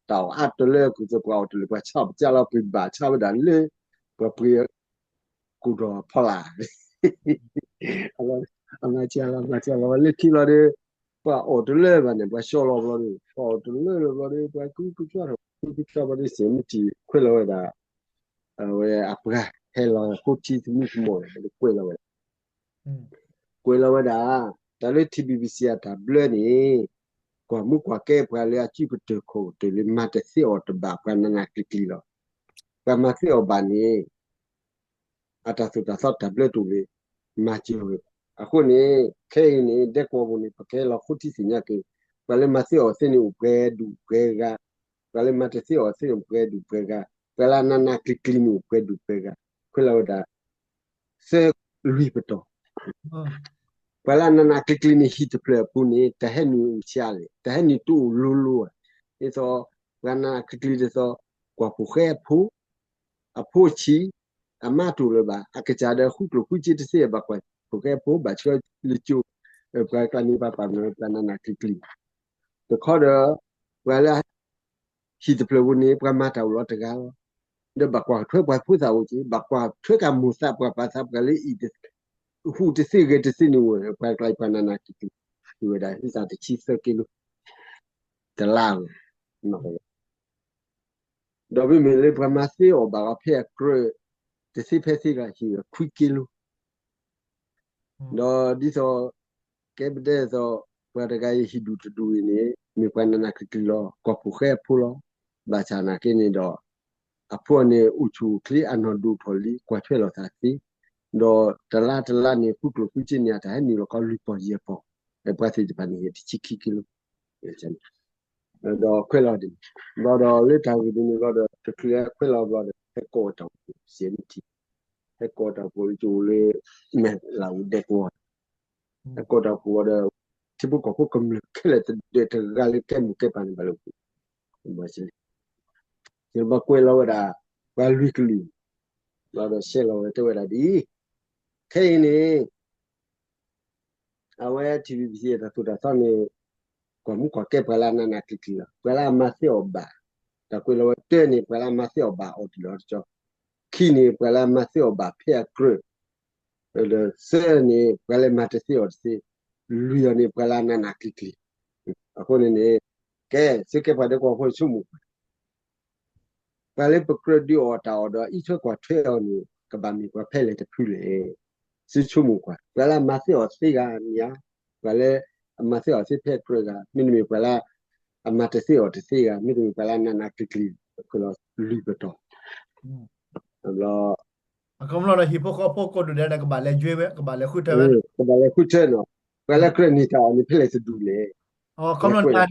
တၢ်အီၣ်အါတလၢအကုၢ်သပှၢ်အီၣ်တလၢပှၤဆါအီၣ်ပစၢလီၤ ပဘၣ်ဆါဝဲဒၣ်လၢ ပှၤပှ့ၤ ကူၣ်ထီၣ်ဖီလာ် အမၤစၢၤလီၤ မၤစၢၤလီၤ လၢခံလီၤဒီး ပှၤအီၣ်တလၢဘၣ်န့ၣ် ပှၤဆှၢလီၤဘျီဒီး ပှၤအီၣ်တလၢလၢဘျီဒီး ပှၤကုကထွါထီၣ် ကုကထွါဘျီဒီး စဲးမ့ၢ်တံၢ်ခွဲးလီၤဝဲဒၣ် အဝဲအပှၤဟဲလီၤဃိထံသမံသမိးန့ၣ် ကွဲးလီၤဝဲဒၣ် ကွဲးလီၤဝဲဒၣ် တၢ်လၢ ထံဘံဘံစံ အတၢ်ဘျၢန့ၣ် ကွၢ်မူကွၢ်ကဲပှၤလၢအစုကတၢၢ်ခီၣ်ကတၢၢ်လၢမၤတသ့အီၣ်တဘၣ် ပှၤနးနးကျံၤကျံၤလီၤ. ပှၤမၤသ့အီၣ်ဘၣ်န့ၣ် အတၢ်သိၣ်တၢ်သီတၢ်ဘျၢတအိၣ်လၢ မၤစၢၤဝဲဘၣ်. အဃိန့ၣ် ခဲအံၤန့ၣ် ဒဲကဝီၤပူၤန့ၣ် ပကဟဲလီၤဃိထံသ့ၣ်ညါက့ၤ ပှၤလၢမၤသ့အီၣ်သ့န့ၣ်အိၣ်ပှဲၤဒူၣ်ပှဲၤဂၤ, ပှၤလၢမၤတသ့အီၣ်သ့အိၣ်ပှဲၤဒူၣ်ပှဲၤဂၤ, ပှၤလၢအနးနးကျံၤကျံၤန့ၣ်အိၣ်ပှဲၤဒူၣ်ပှဲၤဂၤ, ခွဲးလီၤဝဲဒၣ် သၢလွံၢ်ပတီၢ် ပှၤလၢအနးနးကျံၤကျံၤန့ၣ် ဟံၣ်တဖျၢၣ်အပူၤန့ၣ် တၢ်ဟဲနုာ်အိၣ်ဆံးလဲၣ်, တၢ်ဟဲနုာ်တအိၣ်လိၤလိၤဧါ. ဒ်သိး ပှၤနးနးကျံၤကျံၤဒ်သိး ကွၢ်ဖိၣ်ဃဲအဖိ, အဖိဆံး, အမါတအိၣ်လၢၤဘၣ်, အကစၢ်ဒီးဃုကျိၣ်ဃုစ့တသ့ ဘၣ်ကွၢ်ဖိၣ်ဃဲအဖိ ဘၣ်ဆှၢလၢကၠိ, ပှၤကျါန့ၣ် ပှၤပာ်မ့ၢ်ပှၤနးနးကျံၤကျံၤ, တခီဒီး ပှၤလၢ ဟံၣ်တဖျၢၣ်ပူၤန့ၣ် ပှၤမၤတၢ်အိၣ်လီၤတဂၤလီၤ. ဒီးဘၣ်ကွၢ်ထွဲပှၤဖိသၣ်အိၣ်က့ၤ, ဘၣ်ကွၢ်ထွဲကမိၢ်သးပှၢ်ပၢ်သး ပှၤလၢအံၤ ဟူးတသ့ဂဲၤတသ့န့ၣ်အိၣ်, ပှၤကျါအံၤပှၤနးနးကျံၤကျံၤ, ဟံးဝဲဒၣ်ဟံးသးတဆံသၢက့လိ, တလါဧိၤ, ဒီးမ့မ့ၢ်လၢပှၤမၤသ့အီၣ်ဘၣ်အီၤဖဲအကြၢး တသ့ဖဲသ့ကျါ ဟံးဝဲခွံက့လိ ဒီးဒ်သိး ကဲပတဲသိး ပှၤတဂၤအံၤဟံၣ်ဒူၣ်တဒူၣ်အံၤန့ၣ် မ့ၢ်ပှၤနးနးကျံၤကျံၤလီၤ, ကွၢ်ဖိၣ်ဃဲအဖိလီၤ. ဘၣ်ဆၣ်နာ်က့န့ၣ်ဒီး အဖိအန့ၣ် အိၣ်ဆူၣ်အိၣ်ချ့အနီၢ်ဒိၣ်ထီၣ်လံ ကွၢ်ထွဲလိာ်သးသ့, ဒီးတလါတလါန့ၣ် ဃုကျိၣ်ဃုစ့န့ၣ် အတၢ်ဟဲနုာ်လီၤကီးလွံၢ်ပီၢ်ယဲၢ်ပီၢ်, ပှၤသ့ၣ်တဖၣ်န့ၣ်ဟဲတဆံခံက့လိ ဒီးခွဲးလီၤဒ်န့ၣ်, ဘျီဒီးလၢတၢ်ဂ့ၢ်ဒ်န့ၣ်ဘျီဒီး တချုးခွဲးလီၤဘျီဒီး ဟဲကိးဝဲတၢ်အိၣ်ဖှိၣ် စဲးမ့ၢ်တံၢ်, ဟဲကိးတၢ်အိၣ်ဖှိၣ်လၢကၠိလၢ မဲၢ်လးအူဒဲကဝီၤ, ဟဲကိးတၢ်အိၣ်ဖှိၣ်ဘျီဒီး ထံဖိကီၢ်ဖိကမျၢၢ်ခဲလၢာ်တဒၢးတဂၤလၢကဲမိၢ်ကဲပၢ်န့ၣ်ဘၣ်လၢ ယဘၣ်ကွဲးလီၤဝဲဒၣ် ပှၤလွံၢ်ကလုာ်, ဘျီဒီးဆဲးလီၤဝဲတဲဝဲဒၣ်ဒ်အံၤ, ခဲအံၤန့ၣ် အဝဲ ထံဘံဘံစံ အတၢ်သိၣ်တၢ်သီန့ၣ် ကွၢ်မူကွၢ်ကဲပှၤလၢအနးနးကျံၤကျံၤလီၤ. ပှၤလၢအမၤသ့အီၣ်ဘၣ်, တၢ်ကွဲးလီၤဝဲတၢန့ၣ် ပှၤလၢအမၤသ့အီၣ်ဘၣ်အီၤတလၢအီၤတကီ, ခံန့ၣ် ပှၤလၢအမၤသ့အီၣ်ဘၣ်ဖဲအကြၢး, ဒီးသၢန့ၣ် ပှၤလၢမၤတသ့အီၣ်တသ့, လွံၢ်အီၤန့ၣ် ပှၤလၢအနးနးကျံၤကျံၤ, အဃိန့ၣ်န့ၣ် ကဲ သုကဲပှၤဒဲကဝီၤဖိဆိကမိၣ်ကွၢ် ပှၤလၢပကြၢးဒုးအီၣ်တၢ်အီၣ်ဒီးအံးထွဲကွၢ်ထွဲအီၤန့ၣ် ကဘၣ်မ့ၢ်ပှၤဖဲလဲၣ်တဖုလဲၣ်. သုဆိကမိၣ်ကွၢ် ပှၤလၢအမၤသ့အီၣ်သ့ဂၤမ့ၢ်ဧါ, ပှၤလၢအမၤသ့အီၣ်သ့ဖဲအကြၢးဂၤ, မ့တမ့ၢ်ပှၤလၢအမၤတသ့အီၣ်တသ့ဂၤ, မ့တမ့ၢ်ပှၤလၢအနးနးကျံၤကျံၤ, လွံၢ်ပတီၢ်, ဘျီ အခီပညီဒီးဟံၣ်ဖိဃီဖိကိးဒူၣ်ဒဲးဒီး ကဘၣ်လဲၤယွဲဝဲ ကဘၣ်လဲၤဃုထၢဝဲ, ကဘၣ်လဲၤဃုထၢနီၤ, ပှၤလၢကြၢးန့ၢ်တၢ်အီၣ်န့ၣ် ဖဲလဲၣ်တဒူၣ်လဲၣ်. အခီပညီ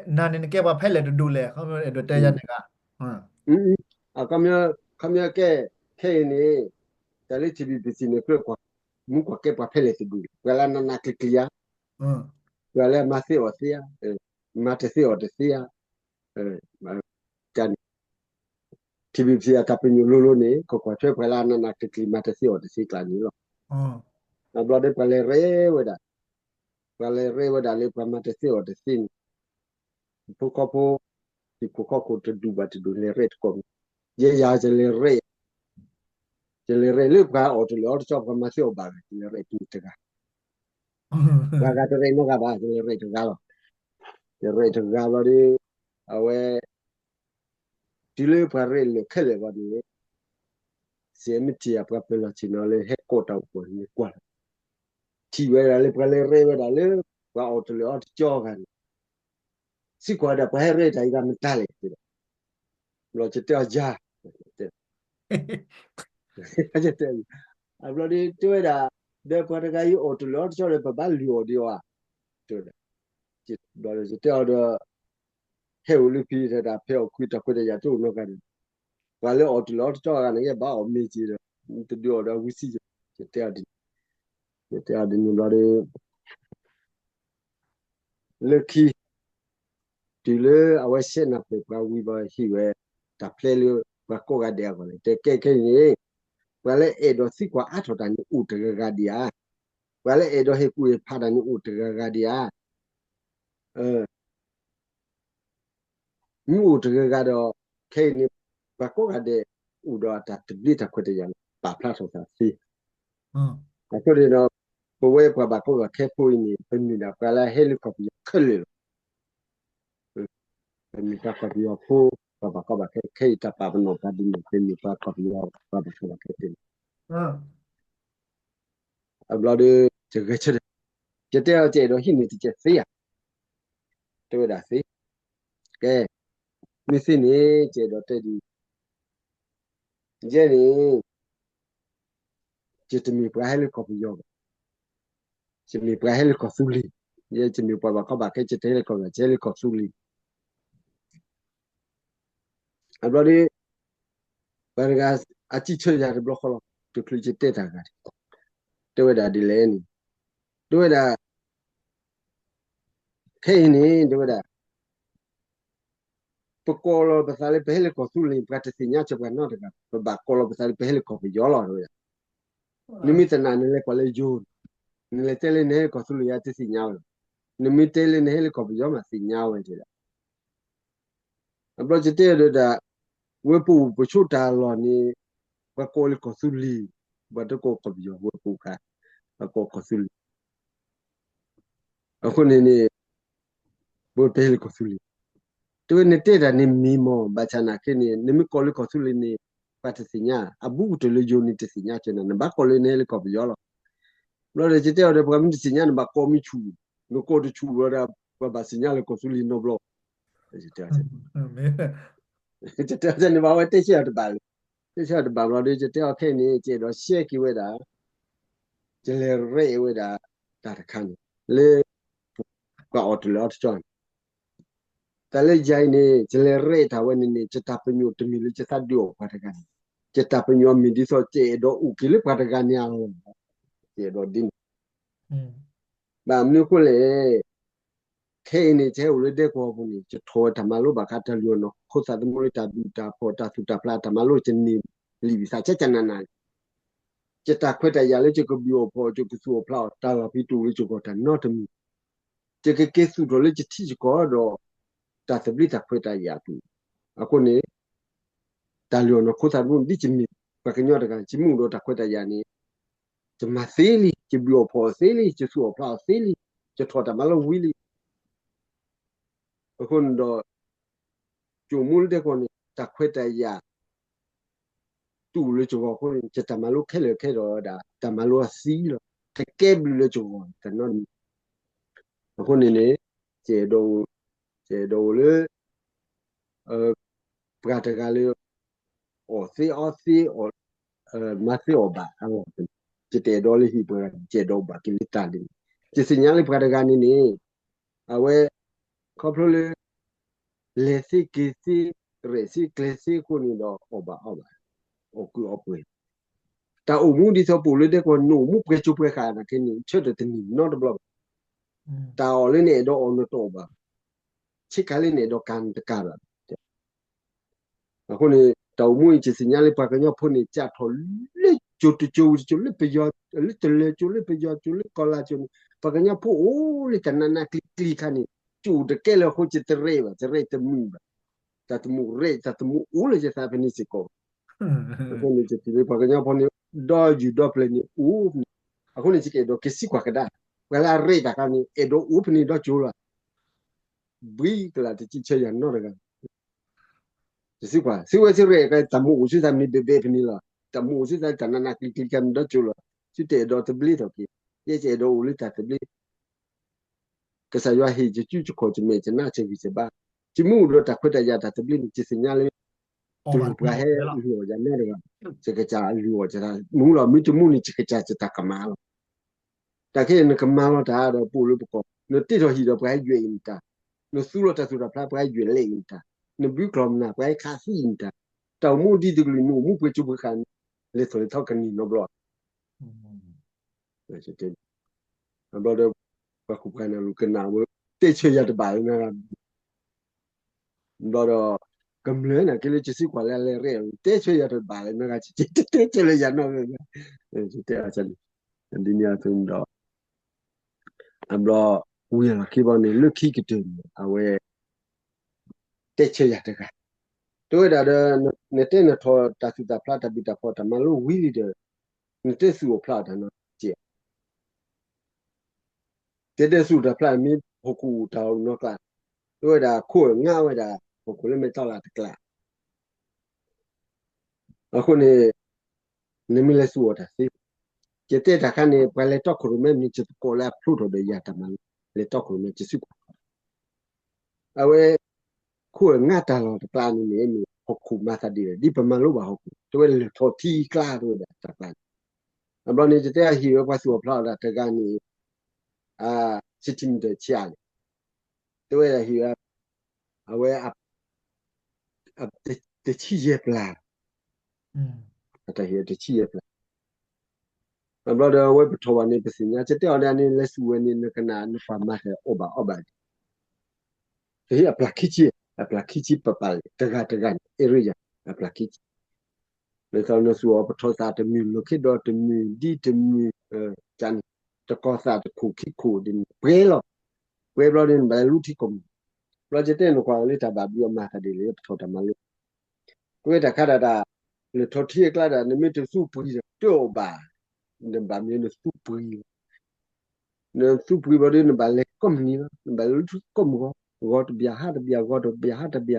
နၤန့ၣ်နကဲပှၤဖဲလဲၣ်တဒူၣ်လဲၣ်, အဲၣ်ဒိးတဲယၤန့ၣ်ဂၤ အခီပညီကဲ ခဲအံၤန့ၣ် တၢ်လၢ ထံဘံဘံစံ န့ၣ် ကြၢးကွၢ်မူကွၢ်ကဲပှၤဖဲလဲၣ်တဒူၣ်လဲၣ်, ပှၤလၢအနးနးကျံၤကျံၤဧါ, ပှၤလၢအမၤသ့အီၣ်သ့ဧါ, မၤတသ့အီၣ်တသ့ဧါ, န့ၣ် ထံဘံဘံစံ အတၢ်ပညိၣ်လိၤလိၤန့ၣ် ကကွၢ်ထွဲပှၤလၢအနးနးကျံၤကျံၤ မၤတသ့အီၣ်တသ့ကျါန့ၣ်လီၤ. ဘျီဒီးပှၤလဲၤရဲၣ်ဝဲဒၣ်, ပှၤလဲၤရဲၣ်ဝဲဒၣ်လၢပှၤမၤတသ့အီၣ်တသ့န့ၣ် ဖိဃီဖိ ဟံၣ်ဖိဃီဖိတဒူၣ်ဘၣ်တဒူၣ်လဲၤရဲၣ်တကိးမံၤ, ယဲယၤယလဲၤရဲၣ်, ယလဲၤရဲၣ်လၢပှၤအီၣ်တလၢာ်အီတကီ ပှၤမၤသ့အီၣ်ဘၣ်ဂၤ ယလဲၤရဲၣ်တဂၤ, ပှၤဂၤတရဲၣ်နီတဂၤဘၣ် ယလဲၤရဲၣ်တဂၤလီၤ. ယရဲၣ်တဂၤလီၤဒီး အဝဲ တုၤလၢပှၤရဲၣ်လၢာ်ခဲလၢာ်ဘၣ်န့ၣ် စံးမ့ၢ်ထံၣ် ပှၤပၢၤလီၢ်ဆ့ၣ်နီၤလၢဟဲကိးတၢ်အိၣ်ဖှိၣ်န့ၣ်ကွၢ်လီၤ, ထံၣ်ဝဲဒၣ်လၢပှၤလဲၤရဲၣ်ဝဲဒၣ်လၢ ပှၤအီၣ်တလၢာ်အီတကီဂၤန့ၣ် စံးကွၢ်ဝဲဒၣ် ပှၤဟဲရဲၣ်တၢ်အံၤဂၤမတၤလဲၣ်, ဘျီယတဲအီၤယၤ, တဲ အဘျီဒီးတဲဝဲဒၣ် ဒီးပှၤတဂၤအံၤအီၣ်တလၢာ်အီတကီဒီး ပဘၣ်လုၢ်အီၣ်ဒံးအီၤဧါ, တဲဝဲဒၣ်, ဘျီဒီးယတဲအီၤဒီး ဟဲအိၣ်လၢဖံတၢ်ဖဲအီၣ်ခွံတၢ်ခွဲးတၢ်ယာ်တအိၣ်နီတဂၤဒီး ပှၤလၢအီၣ်တ့ၢ်လီၤအီၤတကၠီဂၤန့ၣ် ကဘၣ်အီၣ်မ့ၤက့ၤဒီး တဒုးအီၣ်ဒီးဝံသံက့ၤ ယတဲအီၤဒ်န့ၣ် ယတဲအီၤဒ်န့ၣ်ဘျီဒီး လၢခံ တုၤလၢအဝဲဆဲးနၢ်ပၢၢ်ပှၤဝံၤဘၣ်ဟ့ၣ်ဝဲ တၢ်ဖျဲလၢပှၤကိးဂၤဒဲးအဂီၢ်န့ၣ် တဲကဲခဲအံၤန့ၣ် ပှၤလၢအဲၣ်ဒိးသံကွၢ်အါထီၣ်တၢ်န့ၣ်အိၣ်တဂၤဂၤဒံးဧါ, ပှၤလၢအဲၣ်ဒိးဟ့ၣ်ကူၣ်ဟ့ၣ်ဖးတၢ်န့ၣ်အိၣ်တဂၤဂၤဒံးဧါ, မ့ၢ်အိၣ်တဂၤဂၤဒီး ခဲအံၤန့ၣ် ပှၤကိးဂၤဒဲး အိၣ်ဒီးအတၢ်သဘျ့တၢ်ခွဲးတၢ်ယာ်လီၤ ပာ်ဖျါထီၣ်သးသ့. အဃိန့ၣ်ဒီး ပဝဲပှၤဘၣ်ကီဘၣ်ခဲဖိအံၤန့ၣ် ပမ့ၢ်ဒၣ်ပှၤလၢအဟဲလၢကီၢ်ပယီၤခဲလၢာ်လီၤ. ပမ့ၢ်ပှၤကီၢ်ပယီၤဖိ ပှၤဘၣ်ကီဘၣ်ခဲ ခဲအံၤတၢ်ပာ်ပနီၣ်ပှၤဒ်န့ၣ် ပမ့ၢ်ပှၤကီၢ်ပယီၤ ပှၤဘၣ်ကီဘၣ်ခဲသ့လီၤ. အဘျီဒီး ယဂဲၤဆၢထၢၣ် ယတဲအီၤကအဲၣ်ဒိးဟံးန့ၢ်တကဲးသ့ဧါ. တဲဝဲဒၣ်သ့, ကဲ, မ့ၢ်သ့န့ၣ် ကအဲၣ်ဒိးတဲဒ်အံၤ, ယဲန့ၣ် ယတမ့ၢ်ပှၤဟဲလၢကီၢ်ပယီၤဘၣ်, ယမ့ၢ်ပှၤဟဲလၢကီၢ်သူလ့ၤ, ယဲယမ့ၢ်ပှၤဘၣ်ကီဘၣ်ခဲ ယတဟဲလၢကီၢ်ပယီၤ ယဟဲလၢကီၢ်သူလ့ၤ အဘျီဒီး ပှၤတဂၤအစံးဆၢယၤတဘျီဃီလီၤ, တချုးယတဲတၢ်ဂၤန့ၣ်, တဲဝဲဒၣ်ဒ်လဲၣ်န့ၣ်, တဲဝဲဒၣ် ခဲအံၤန့ၣ် တဲဝဲဒၣ် ပကိးလီၤပသးလၢပဟဲလၢကီၢ်သူလ့ၤ ပှၤတသ့ၣ်ညါစၢၤပှၤနီတဂၤ, ပဘၣ်ကိးလီၤပသးလၢပဟဲလၢကီၢ်ပယီၤလီၤ တဲဝဲဒၣ်. နမ့ၢ်သနာ်နလဲၤကွၢ်လၢယိၤ, နလဲၤတဲလၢနဟဲလၢကီၢ်သူလ့ၤ ယတသ့ၣ်ညါဝဲလီၤ. နမ့ၢ်တဲလၢနဟဲလၢကီၢ်ပယီၤမးသ့ၣ်ညါဝဲတဲဒၣ်. အဘျီယတဲဒီးဒၣ် ဝဲပအိၣ်ပဆိးတၢ်လီၢ်န့ၣ် ပှၤကိးလၢကီၢ်သူလ့ၤ, ပှၤတကိးကီၢ်ပယီၤ ဝဲပအိၣ်ခါ, ပှၤကိးကီၢ်သူလ့ၤ အဃိန့ၣ်န့ၣ် ပတဲလၢကီၢ်သူလ့ၤ, တဲဝဲနတဲတၢ်န့ၣ်မ့ၢ်မ့ၢ် ဘၣ်ဆၣ်နာ်က့န့ၣ် နမ့ၢ်ကိးလၢကီၢ်သူလ့ၤန့ၣ် ပှၤတသ့ၣ်ညါ, အဘူးကတၢၢ်လၢယိၤန့ၣ်တသ့ၣ်ညါကၢနၤ, နဘၣ်ကိးလၢနဟဲလၢကီၢ်ပယီၤလီၤ. ဘျီဒီးယတဲအီၤဒီး ပှၤမ့ၢ်တသ့ၣ်ညါန့ၣ် ဘၣ်ကိးမ့ၢ်ဆူၣ်, နကိးတဆူၣ်ဘျီဒီး ပှၤဘၣ်သ့ၣ်ညါလၢကီၢ်သူလ့ၤနီတဘျီ ယတဲအီၤန့ၣ် ဘၣ်ဝဲတဲဆၢအီၤတဘၣ်လၢ, တဲဆၢအီၤတဘၣ်ဘျီဒီး ယတဲအီၤခဲအံၤန့ၣ် ကအဲၣ်ဒိးရှဲက့ၤဝဲဒၣ်, ယလဲၤရဲၣ်ဝဲဒၣ် တၢ်တခါန့ၣ် လၢ ပှၤအီၣ်တ့ၢ်လီၤအီၤတကၠီန့ၣ်, တၢ်လၢယၤအံၤန့ၣ် ယလဲၤရဲၣ်တၢ်ဝဲန့ၣ်န့ၣ် ယတၢ်ပညိၣ်တမ့ၢ်လၢယသးဒုးအီၣ်ပှၤတဂၤန့ၣ်, ယတၢ်ပညိၣ်အမ့ၢ်ဒ်သိး ယအဲၣ်ဒိးအိၣ်က့ၤလၢပှၤတဂၤန့ၣ်အလီၢ်, ယအဲၣ်ဒိးဒ်န့ၣ် ဘၣ်မနုၤအဃိလဲၣ်, ခဲအံၤန့ၣ် ယဟဲအိၣ်လၢဒဲကဝီၤပူၤန့ၣ် ယထီၣ်ဝဲတၢ်မၤလိဘၣ်ဃးတၢ်လုၢ်အီၣ်နီၢ်ခိသးသမူလၢ တၢ်ဘျုးတၢ်ဖှိၣ် တၢ်သူၣ်တၢ်ဖျး တၢ်မၤလိ ယန့ၢ်လံာ်သးဆဲးကနးနးန့ၣ်, ယတၢ်ခွဲးတၢ်ယာ်လၢယကဘုၣ်အီၣ်ဖှိၣ်အီၣ် ယကသူၣ်အီၣ်ဖျးအီၣ် တၢ်လီၢ်ဖံးတအိၣ်လၢယဂီၢ်တၢ်နီတမံၤ, ယကက့ၤသူၣ်ထီၣ်လၢယထံယကီၢ်ဒီး တၢ်သဘျ့တၢ်ခွဲးတၢ်ယာ်အပူၤ, အဃိန့ၣ် တၢ်လုၢ်အီၣ်နီၢ်ခိသးသမူ ဒ်ယမ့ၢ်ပှၤကညီတဂၤ ယမ့ၢ်အိၣ်ဒီးတၢ်ခွဲးတၢ်ယာ်န့ၣ် ယမၤသ့လံ, ယဘုၣ်အီၣ်ဖှိၣ်အီၣ်သ့လံ, ယသူၣ်အီၣ်ဖျးအီၣ်သ့လံ, ယထီၣ်တၢ်မၤလိဝံၤလံ. အဃိန့ၣ်ဒီး ယအိၣ်မူလၢဒဲကဝီၤန့ၣ် တၢ်ခွဲးတၢ်ယာ် တအိၣ်လၢယဂီၢ်အဃိန့ၣ် ယတၢ်မၤလိခဲလၢာ်ခဲဒီးဝဲဒၣ် တၢ်မၤလိအသံလီၤ. တကဲဘျုးလၢယဂီၢ်တနီတမံၤ. အဃိန့ၣ်န့ၣ် ယအဲၣ်ဒိး ယအဲၣ်ဒိးအိၣ်လၢ ပှၤတဂၤလၢ အီၣ်သ့အီသ့ မၤသ့အီၣ်ဘၣ်အဂီၢ်, ယတအဲၣ်ဒိးလၢဟ့ၣ်ပှၤဂၤ, ယအဲၣ်ဒိးဘၣ်က့ၤလၢတၢ်ဒ်န့ၣ်, ယသ့ၣ်ညါလၢပှၤတဂၤန့ၣ်န့ၣ် အဝဲ ခီဖျိလၢ လဲၤသ့က့ၤသ့ ရဲၣ်သ့ကျဲၤသ့အဃိန့ၣ်ဒီး အီၣ်ဘၣ်အီဘၣ်, အီၣ်ကုးအီပှဲၤ, တၢ်အိၣ်မူဒ်သိးပအိၣ်လၢဒဲကဝီၤ နအိၣ်မူပှဲၤကၠိပှဲၤဃာ်နာ်က့န့ၣ် ဆၢထၢၣ်တန့ၢ်နီတဘျီဘၣ်. တၢ်အီၣ်လၢနအဲၣ်ဒိးအီၣ်နတအီၣ်ဘၣ်, ဆ့ကၤလၢနအဲၣ်ဒိးကၤနတကၤဘၣ်. အဃိန့ၣ် တၢ်အိၣ်မူအံၤ ယသ့ၣ်ညါလၢပှၤကညီဖိန့ၣ် ကးထီၣ်လၢကၠိတကၠိဝံၤတကၠိ လၢပယီၤ လၢတလၢၤကၠိ လၢပယီၤကၠိ လၢကီၢ်လၤကၠိန့ၣ် ပှၤကညီဖိအိၣ်လၢတၢ်နးနးကျံၤကျံၤခါန့ၣ် ကၠိတကဲလၢအဃိ ယတရဲၣ်ဘၣ်, ယရဲၣ်တမုာ်ဘၣ်. တၢ်တမုာ်ရဲၣ် တၢ်တမုာ်အိၣ်လၢယသးဖဲန့ၣ်စ့ၢ်ကီး. အဃိန့ၣ် ယထံၣ်လၢပှၤကညီဖိန့ၣ် ဒီးယုၢ်ဒီးပျဲၢ်န့ၣ်အိၣ်ဖဲန့ၣ်. အဃိန့ၣ် ယကအဲၣ်ဒိးက့ၤသံကွၢ်ကဒါ ပှၤလၢအရဲၣ်တၢ်ခါန့ၣ် အဲၣ်ဒိးအိၣ်ဖဲန့ၣ်ဒီးကၠိလီၤ. ဘှံးကလၢ်တစံးဆၢယၤနီတဂၤ ယသံကွၢ် သုဝဲသုရဲၣ် တၢ်မူအိၣ်သုသးမ့ၢ်ဘဲဘဲဖဲန့ၣ်လီၤ. တၢ်မူအိၣ်သုသးတၢ်နးနးကျံၤကျံၤကဲမ့ၢ်ဒီးကၠိလီၤ. သုတအဲၣ်ဒိးသဘျ့ထီၣ်က့ၤ, ယဲယအဲၣ်ဒိးအိၣ်လၢတၢ်သဘျ့. ကစၢ်ယွၤဟ့ၣ်ယစုယခီၣ် ယမဲာ်ယနါ ယဂံၢ်ယဘါ, ယမ့ၢ်အိၣ်ဒီးတၢ်ခွဲးတၢ်ယာ်တၢ်သဘျ့န့ၣ် ယသ့ၣ်ညါလၢ တမ့ၢ်ပှၤဟဲလုၢ်အီၣ်ယၤနီတဂၤ, ယကစၢ်လုၢ်အီၣ်ယၤ မ့ၢ်လီၤ မ့ၢ်တမူန့ၣ် ယကစၢ်ယတၢ်ကမၣ်လီၤ. တၢ်ခဲအံၤနကမၤလီၤတၢ်ဒီးပအိၣ်လၢပကီၢ်, နတ့ထီၣ်ဟံၣ်ဒီးပှၤဟဲယွဲၣ်အံၤနတၢ်, နသူလီၤတၢ်သူၣ်တၢ်ဖျါပှၤဟဲယွဲၣ်လဲအံၤနတၢ်, နဘုကျီၢ်မနုၤပှၤဟဲခးသံအံၤနတၢ်, တၢ်အိၣ်မူဒ်တကလုာ်နအိၣ်မူပှဲၤကၠိပှဲၤဃာ်န့ၣ်, လဲၤထီၣ်လဲၤထီကနံၤနီတဘျီ ဘျီဒီး ပှၤကူၣ်ပှၤနၢ်လူၤကနၣ်ဝဲ, တဲဆၢယၤတဘၣ်လၢနဂၤ, ဘျီဒီး ကမျၢၢ်နာ်က့လၢ ယသံကွၢ်လၢအလဲၤရဲၣ်, တဲဆၢယၤတဘၣ်လၢနဂၤ, တဲဆၢလၢယၤနီၢ်, တဲအီၤန့ၣ်, ဒ်န့ၣ်အသိးန့ၣ်ဒီး အဘျီ ဝံၤအလီၢ်ခံဘီန့ၣ် လၢခံကတၢၢ်န့ၣ် အဝဲ တဲဆၢယၤတဂၤ, တဲဝဲဒၣ်ဒီး နတဲနထီၣ်တၢ်သူၣ်တၢ်ဖျါတၢ်ဘံၣ်တၢ်ဖီတၢ်မၤလိဝံၤလံဒီး နတဲသူၣ်အီၤဖျါအီၤတၢ်နီတစဲး တဲတဲသူၣ်တၢ်ဖျါမ့ၢ်ဟီၣ်ခိၣ်အိၣ်တၢ်အိၣ်နီတကျါ, တဲဝဲဒၣ်ခိၣ်အငါဝဲဒၣ် ဟီၣ်ခိၣ်လၢမဲာ်တီၢ်လၢ်တကျါ, အဃိန့ၣ် နမ့ၢ်လဲၤသူၣ်အီၤတၢ်သ့, ယတဲတၢ်ခါန့ၣ် ပှၤလဲၤတီခိၣ်ရိၣ်မဲမ့ၢ် ယသကိးလၢအဖျိထီၣ်ဒီးယၤတၢ်မၤလိ, လဲၤတီခိၣ်ရိၣ်မဲ ယသံကွၢ် အဝဲ ခိၣ်အငါတၢ်လီၢ်တကျါန့ၣ်န့ၣ် မ့ၢ်ဟီၣ်ခိၣ်မၤသးဒ်လဲၣ်, ဒ်ပမၤလိဘၣ်ဟီၣ်ခိၣ်, တဲဝဲလၢၢ်ထီၣ်ထံကျါ တဲဝဲဒၣ်တၢ်ကျါန့ၣ်, အဘျီန့ၣ် ယတဲအဟံၣ်ဝဲပှၤသူၣ်အီၤဖျါအီၤဒၣ်တဂၤန့ၣ် အ centimeter ဆံးအါလဲၣ်, တဲဝဲဒၣ်ဟံၣ်ဝဲ အဝဲ တဆံယဲၢ်ပျၢ်, အတၢ်ဟံၣ်တဆံယဲၢ်ပျၢ်, အဘျီဒီးအဝဲပထီၣ်ဘၣ်န့ၣ် ပသ့ၣ်ညါ, ယတဲအီၤဒၣ်န့ၣ် လဲၤသူၣ်ဝဲန့ၣ် နကနၣ်နကွၢ်မၤသးအီၣ်ဘၣ်အီဘၣ်ဒံး, တဟ့ၣ်အပျၢ်ခံဆံ, အပျၢ်ခံဆံပပာ်လဲၣ်, တဂၤတဂၤန့ၣ် area အပျၢ်ခံဆံ, လၢသးနသူၣ်အီၤ ပထီၣ်သးတမုၢ်လီၢ်ခံဒီးတမုၢ်ဒ်တမုၢ်, န့ၣ်, တကီၢ်သးတခိၣ်ခံခိၣ်ဒ်န့ၣ် ပှဲၤလီၤ, ပှဲၤဘျီန့ၣ် နဘၣ်လဲၤလူထံကီၢ်မုၢ်, ဘျီယတဲနကွၢ်လၢတၢ်ဘၣ်ဘျုးအမၤသးဒ်လဲၣ် ပထီၣ်တၢ်မၤလိ ကွဲးတၢ်ခါဒၣ်ဒၣ်, လၢထီၣ်ထံအကျါဒၣ် နမ့ၢ်တသူပှံၤဒီးတအီၣ်ဘၣ်, နဘၣ်မ့ၢ်နသူပှံၤ, နသူပှံၤဘျီဒီး နဘၣ်လဲၤကိးမုၢ်နံၤလီၤ, နဘၣ်လဲၤလၢထံကိးမုၢ်ဂီၤ, ဂီၤတဘျီဟါတဘျီ ဂီၤတဘျီဟါတဘျီ,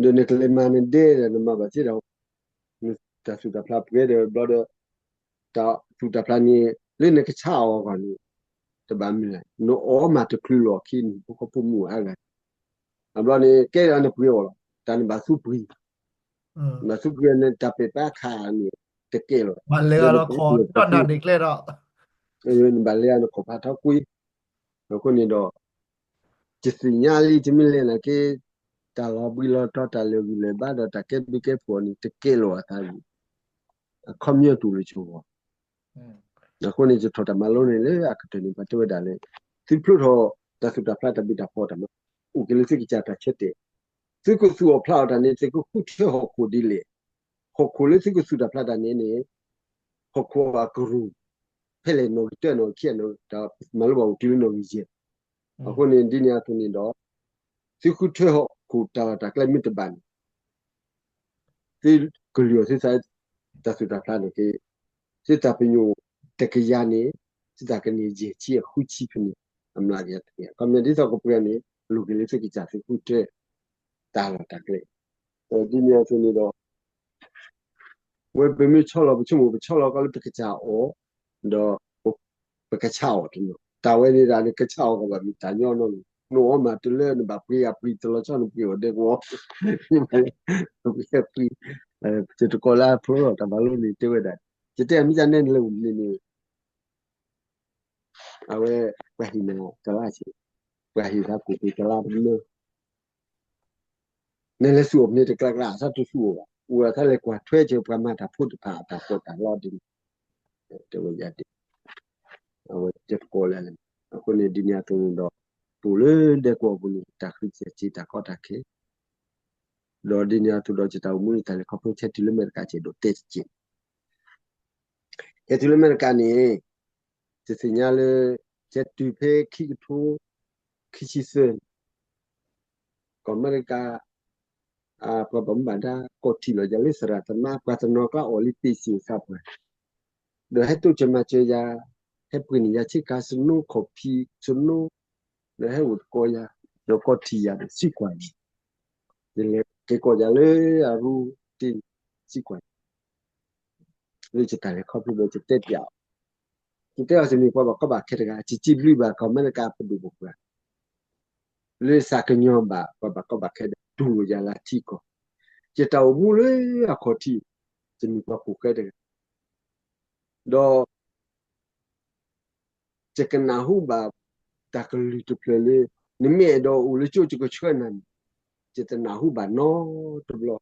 ဒီးနကလဲၤမၤနဒဲဒီး နမၤဘၣ်သ့ဒီး နတၢ်သူၣ်တၢ်ဖျါပှဲၤဒီးဘျီဒီး တၢ်သူၣ်တၢ်ဖျါန့ၣ် လၢနကဆါအီၤအဂီၢ်န့ၣ် တဘၣ်မုာ်လဲၣ်, နအီၣ်မးတချုးလီၤခံန့ၣ် ဖိဃီဖိမုၣ်အါဂၤ, အဘျီန့ၣ် ကဲဒီးနပှ့ၤအီၤလီၤ, တၢ်နဘၣ်သူပှံၤ, နဘၣ်သူပှံၤန့ၣ် တၢ်ပဲာ်ဖးခးန့ၣ် တကဲလီၤ, ဒီးနဘၣ်လဲၤအီၤနခိၣ်ဖးထီကွံာ်, နဘၣ်လဲၤအီၤနခိၣ်ဖးထီကွံာ်, အဃိန့ၣ်ဒီး ယသ့ၣ်ညါလံ ယမ့ၢ်လဲၤနာ်က့ တၢ်လီၤဘှံးလီၤတီၤ တၢ်လဲၤဂုာ်လဲၤဘါဒီးတၢ်ကဲဘျုးကဲဖှိၣ်န့ၣ် တကဲလီၤအသးန့ၣ်, အခီပညီတူၢ်လိာ်ဆိဂီၢ်, အဃိန့ၣ် ယထီၣ်တၢ်မၤလိန့ၣ်လၢအကတၢၢ်န့ၣ် ပှၤတဲဝဲဒၣ်လၢ သုဖျိထီၣ်တၢ်သူၣ်တၢ်ဖျါတၢ်ဘံၣ်တၢ်ဖီတၢ်မၤ အိၣ်က့ၤလၢသုကစၢ်တၢ်ဆၢတဲာ်, သုကသူၣ်အီၤဖျါအီၤတၢ်န့ၣ် သုကဃုထၢဟီၣ်ခိၣ်ဒ်လဲၣ်, ဟီၣ်ခိၣ်လၢသုကသူၣ်တၢ်ဖျါတၢ်န့ၣ်န့ၣ် ဟီၣ်ခိၣ်အကရူၢ် ဖဲလဲၣ်နီၣ်ဂံၢ်တၢ နီၣ်ဂံၢ်ခံ တၢ်မၤလိဘၣ်အိၣ်တုၤလၢနီၣ်ဂံၢ်ယဲၢ်, အဃိန့ၣ် ဒ်န့ၣ်အသိးန့ၣ်ဒီး သုဃုထၢဟီၣ်ခိၣ်တၢ်လီၢ်တၢ်ကျဲမ့ၢ်တဘၣ်န့ၣ် သုကလုၢ်အီၤသုသး တၢ်သူၣ်တၢ်ဖျါန့ၣ်က့ သုသးပညိၣ်တကယၤန့ၣ် သုသးကန့ၢ်ယဲၢ်ဆံအဃုဆံဖဲန့ၣ် အမျးကယၤတကယၤ ခီပညီဒ်သိးကပှဲၤန့ၣ် လိၣ်က့ၤလၢသုကစၢ်သုဃုထၢ တၢ်လီၢ်တၢ်ကျဲ ဒ်န့ၣ်အသိးန့ၣ်ဒီး ဝဲပမ့ၢ်ဆီလီၤပဆိကမိၣ် ပဆီလီၤကီးလၢပကစၢ်အီၤ ဒီး ပကဆါအီၤတနီၤ တၢ်ဝဲန့ၣ်ဒၣ်န့ၣ် ကဆါအီၤကဘၣ်မ့ၢ်တၢ်ညီနီၢ်န့ၣ် နအီၣ်မးတုၤလၢနဘၣ်ပှ့ၤဂၤပှ့ၤတလီၤဆီနပှ့ၤအီၤဒဲကဝီၤ ယတကိးလၢအဖျိထီၣ်တၢ်မၤလိန့ၣ်တဲဝဲဒၣ် ယတဲအမ့ၢ်တၢ်နဲနလဲၤအိၣ်န့ၣ်န့ၣ် အဝဲ ပှၤဟ့ၣ်နၤတလါဆံး ပှၤဟ့ၣ်သးကူၣ်က့ၤတလါတမၢ နလဲၤသူၣ်အီၤမ့ၢ်တကျါကျါ အသးတသူၣ်အီၤဘၣ် အိၣ်ဝဲသးလဲၤကွၢ်ထွဲက့ၤပှၤမၤတၢ်ဖိတဖၣ်အတၢ်ပီးတၢ်လီဒ်န့ၣ် တဲဝဲယၤဒ် အဝဲတကိးလၢ်လၢ် အဃိန့ၣ်ဒ်န့ၣ်အသိးန့ၣ်ဒီး ပအိၣ်လၢဒဲကဝီၤပူၤန့ၣ် တၢ်ဃံတၢ်စ့ၤတၢ်ကီတၢ်ခဲ ဒီးဒ်န့ၣ်အသိးဒီး ယတၢ်အိၣ်မူန့ၣ် တၢ်လဲၤခီဖျိဆဲးတုၤလၢအမဲရကၤစ့ၢ်ဒိးတဲတက့ၢ် ဆဲးတုၤလၢအမဲရကၤန့ၣ် ယသ့ၣ်ညါလၢ ဆဲးတုၤဖဲခံကထိ ခံဆံသၢ ကီၢ်အမဲရကၤ ပှၤဘၣ်မူဘၣ်ဒါ ကိးထံၣ်လီၤယၤလၢသရၣ်သမါ ပှၤတနီၤကျါအီၣ်လံပ့ၢ်စ့ၣ်သးပှၢ် ဒီးဟဲတိစၢၤမၤစၢၤယၤ ဟဲပှ့ၤန့ၢ်ယၤဆ့ကၤ snow ခီၣ်ဖံး snow ဒီးဟဲအိၣ်သကိးယၤ ဒီးကိးထံၣ်ယၤဒီးသံကွၢ်ယၤ ယလဲၤက့ၤကိးယၤလၢအရူတ့ၢ် သံကွၢ် လၢယတၢ်လဲၤခီဖျိဒီးယတဲပျးအီၤ ယတဲအီၤ ယမ့ၢ်ပှၤဘၣ်ကီဘၣ်ခဲတဂၤ ယစံးဘျုးဘၣ်ကီၢ်အမဲရကၤပဒိၣ်ပပှၢ် လၢသးကညီၤဘၣ်ပှၤဘၣ်ကီဘၣ်ခဲဒီး တူၢ်လိာ်ယၤလၢအထံအကီၢ် ယတၢ်အိၣ်မူလၢအခီၣ်ထံး ယမ့ၢ်ပှၤပိာ်ဃဲတဂၤ ဒီး ယကနၢ်ဟူဘၣ်တၢ်ကလုၢ်တဖျၢၣ်လၢ နမ့ၢ်အဲၣ်ဒိးအိၣ်လၢကၠိ ယကဆှၢနၤန့ၣ် ယတနၢ်ဟူဘၣ်နီတဘျီ.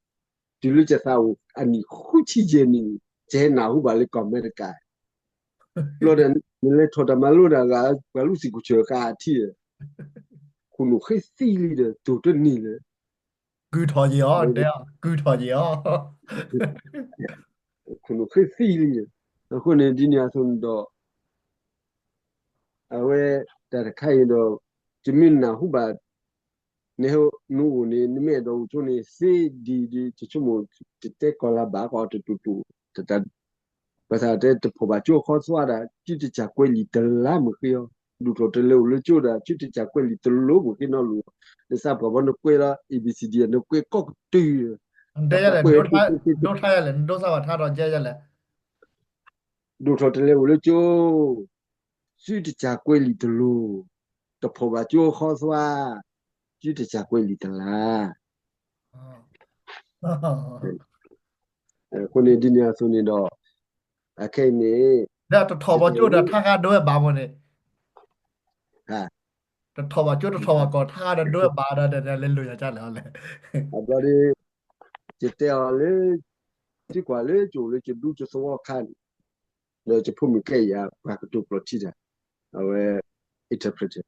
တုၤလၢယသးအိၣ်အနံၣ်ဃုဆံယဲၢ်နံၣ် ယဟဲနၢ်ဟူဘၣ်လၢကီၢ်အမဲရကၤ ဘျီဒီး နလဲၤထီၣ်တၢ်မၤလိတၢ်ဂၤ ပှၤလူၤစံၣ်ကူၣ်ဆၢၣ်ဃာ်ထံဧၢ, ခိၣ်နူာ်ဃ့သံလံဒီး တိၢ်တန့ၢ်လၢ ကုၢ်ထီၣ်ယံၤအီၤ, တဲအီၤ ကုၢ်ထီၣ်ယံၤအီၤ, ခိၣ်နူာ်ဃ့သံလံဒီး. အဃိန့ၣ်ဒ်န့ၣ်အသိးန့ၣ်ဒီး အဝဲတၢ်တခါအံၤဒီး ယမ့ၢ်နၢ်ဟူဘၣ် နဟဲနအိၣ်န့ၣ် နမ့ၢ်အဲၣ်ဒိးအိၣ်ဆိန့ၣ် သ့ဒ်ဒ် ယဆိကမိၣ် တတဲကီၢ်လၢဘၣ်ကီးတတူၢ်တူၢ်, တၢ် ပှၤသးတဲတဖီၣ်ဘၣ်ကၠိအဃီသွါဒၣ် စုတကၢ်ကွဲးလံာ်တလါမ့ၢ်ဃ့အီၤ, ဒူၣ်ထီၣ်တလဲၤအိၣ်လၢကၠိဒၣ် စုတကၢ်ကွဲးလံာ်တလိၤမ့ၢ်ဃ့နီတလိၤ, နသးပှၢ်ဘီနကွဲးလီၤ A B C D နကွဲးကီၢ်ကတုၤ, တၢ်ပှၤကွဲး ဒိၣ်ထါယလဲၣ်, နဒိၣ်ထါယလဲၣ်, နဒိၣ်ထါဘၣ်ထါဒီးကဲယလဲၣ် ဒိၣ်ထီၣ်တလဲၤအိၣ်လၢကၠိ, စုတကၢ်ကွဲးလံာ်တလိၤ, တဖီၣ်ဘၣ်ကၠိအဃီသွါ, စုတကၢ်ကွဲးလံာ်တလါ. အဃိန့ၣ်ဒ်န့ၣ်အသိးန့ၣ်ဒီး အခဲအံၤန့ၣ် ဒီးတထီၣ်ဘၣ်ကၠိဒီးထါဃါဒိဝဲဘၣ်မ့ၢ်န့ၣ်, တထီၣ်ဘၣ်ကၠိတထီၣ်ဘၣ်ကီၢ် ထါဃါဒီးဒိဝဲဘၣ်ဒီးလဲၤလိာ်ယၤကလဲၣ်လဲၣ်. အဘျီဒီး ယတဲအီၤလၢ သုကွၢ်လၢကၠိလၢကဒူကသဝီခါန့ၣ် ဒီးယဖိမုၣ်ကဲယၤ ပှၤကတိၤကျိာ်ထံတၢ်, အဝဲ interpreter,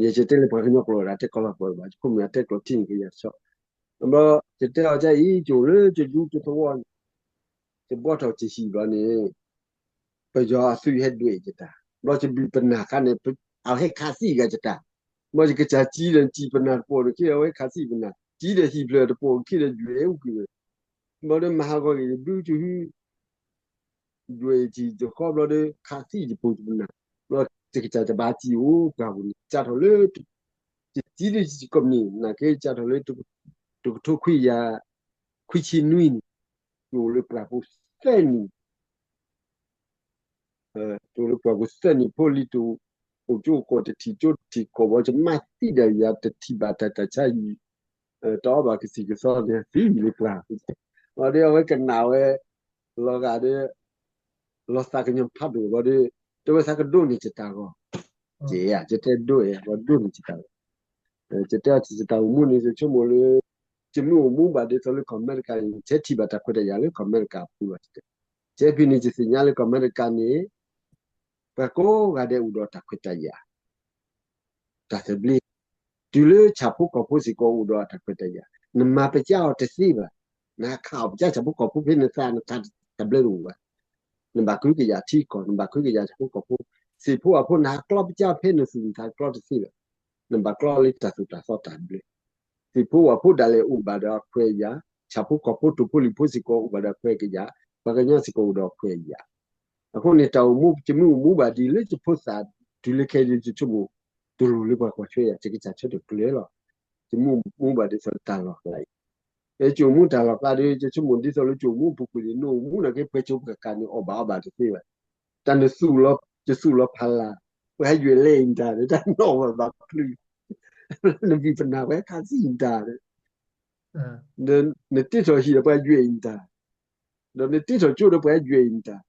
ယတဲလၢပှၤကညီကျိာ်ဒၣ် တဲကီၢ်လီၤပှၤဘၣ် ယဖိမုၣ်အတဲကျိာ်ထံန့ၣ်ကယၤတဆီ, ဘျီ ယတဲအီၤကအံၤ ကၠိလၢကဒူကသဝီန့ၣ် ယဘှီထီၣ်ကဟံၣ်ဘျီန့ၣ် ပယီၤအသုးဟဲဒွဲၣ်ယတၢ်, ဘျီယဘံၣ်ပနၢ်ခါန့ၣ် အဝဲဟဲခးသံဂၤယတၢ်, ဘျီယကစၢ်ကံဒီးစံၣ်ပနၢ်တပိာ်န့ၣ် က့အဝဲဟဲခးသံပနၢ်, ကံဒီးဟံၣ်ဖျၢၣ်တပိာ်ခံဒီးယွဲၣ်အူကွံာ်ဝဲ, ဘျီဒီးမၤဟးဂီၤက့ၤ ယဘုကဟု ဒွဲၣ်ယတၢ်တဃီဘျီဒီး ခးသံယပိာ်ယပနၢ်, ဘျီယကစၢ်တဘၣ်စံၣ်အိၣ်ပှၢ်ပူၤန့ၣ် ကးထီၣ်လၢ ယတံၤဒ်ယကိးမံၤ နာ်က့ကးထီၣ်လၢ တကထိခွံကယၤ ခွံဆံနွံန့ၣ် ယအိၣ်လၢပှၢ်ပူၤသၢနံၣ် ယအိၣ်လၢပှၢ်ပူၤသၢနံၣ်ဖိလံၤတူၢ် အိၣ်ကၠိကီၢ်တထံၣ်ကၠိတထံၣ်ကီၢ်ဘီ ယမၤသံဒၣ်ယၤတထံၣ်ဘၣ်တၢ်တၢ်ဆါယံၤ တအီၣ်ဘၣ်ကသံၣ်ကသီန့ၣ် သံယံၤလၢပှၢ်ပူၤ, ဘျီဒီးအဝဲကနၣ်ဝဲ လီၤဂာ်ဒီး လီၤသးကညီၤဖးဒိၣ်ဘျီဒီး တဲဝဲသးကဒိးန့ၢ်ယတၢ်ဂီၤ, ကဲယတဲဒိးအဲၣ် ပှၤဒိးန့ၢ်ယတၢ်ဂီၤ, ယတဲအီၤယတၢ်အိၣ်မူန့ၣ် ယဆိကမိၣ်လၢ ယမ့ၢ်အိၣ်မူဘၣ်ဒ်သိးလၢကီၢ်အမဲရကၤန့ၣ် ယဟဲထံၣ်ဘၣ်တၢ်ခွဲးတၢ်ယာ်လၢကီၢ်အမဲရကၤအပူၤလီၤ. ယဟဲဖဲန့ၣ် ယသ့ၣ်ညါလၢကီၢ်အမဲရကၤန့ၣ် ပှၤကိးဂၤဒဲးအိၣ်ဒီးတၢ်ခွဲးတၢ်ယာ် တၢ်သဘျ့, တုၤလၢဆၣ်ဖိကီၢ်ဖိစ့ၢ်ကီးအိၣ်ဒီးအတၢ်ခွဲးတၢ်ယာ်, နမၤပျဲအီၤတသ့ဘၣ်, နဟးခးအီၤပျဲဆၣ်ဖိကီၢ်ဖိဖဲနသးနတၢ်သဘျ့တအိၣ်ဘၣ်, နဘၣ်ကဟုကယာ်ထံကီၢ် နဘၣ်ကဟုကယာ်ဆၣ်ဖိကီၢ်ဖိ, သ့ၣ်ဖိဝၣ်ဖိနဟးကျီပျဲဖဲနသူၣ်နသးကျီတသ့ဘၣ်, နဘၣ်ကျီလၢတၢ်သိၣ်တၢ်သီတၢ်ဘျၢ သ့ၣ်ဖိဝၣ်ဖိဒၣ်လဲာ်အိၣ်ဘၣ်ဒီးအခွဲးအယာ်, ဆၣ်ဖိကီၢ်ဖိတိၤဖိလံၤဖိစ့ၢ်ကီးအိၣ်ဘၣ်ဒီးအခွဲးအယာ်, ပှၤကညီစ့ၢ်ကီးအိၣ်ဒီးအခွဲးအယာ်, အဃိန့ၣ် တၢ်အိၣ်မူ ယမ့ၢ်အိၣ်မူဘၣ်ဒ်လၢယဖိသၣ်တုၤလၢခဲအံၤ ယဆိကမိၣ် တလိၣ်လၢပှၤကွၢ်ထွဲယၤ ယကစၢ်ဆၢထၢၣ်ကျၢၤလီၤ. ယမ့ၢ်အိၣ်မူဘၣ်ဒ်သိးလၢတၢ်လီၢ်ကျါအံၤ, ယကအိၣ်မူတၢ်လီၢ်ကျါဒီး ယဆိကမိၣ်ဒ်သိးလၢယအိၣ်မူအပူၤကွံာ်န့ၣ် နအိၣ်မူနာ်က့ ပှဲၤကၠိပှဲၤဃာ်န့ၣ် အီၣ်ဘၣ်အီဘၣ်တသ့ဘၣ်, တၢ်နသူၣ်လီၤ ယသူၣ်လီၤဖးလၢ်, ပှၤဟဲယွဲၣ်လဲအံၤတၢ်ဒီး တၢ်နီၣ်ဘၣ်ဘၣ်ချုး နဘံၣ်ပနၢ်ပှၤဟဲခးသံအံၤတၢ်ဒီး နတ့ထီၣ်ဟံၣ်ဒီးပှၤယွဲၣ်အံၤတၢ်, ဒီးနတ့ထီၣ်ကၠိဒီးပှၤယွဲၣ်အံၤတၢ်,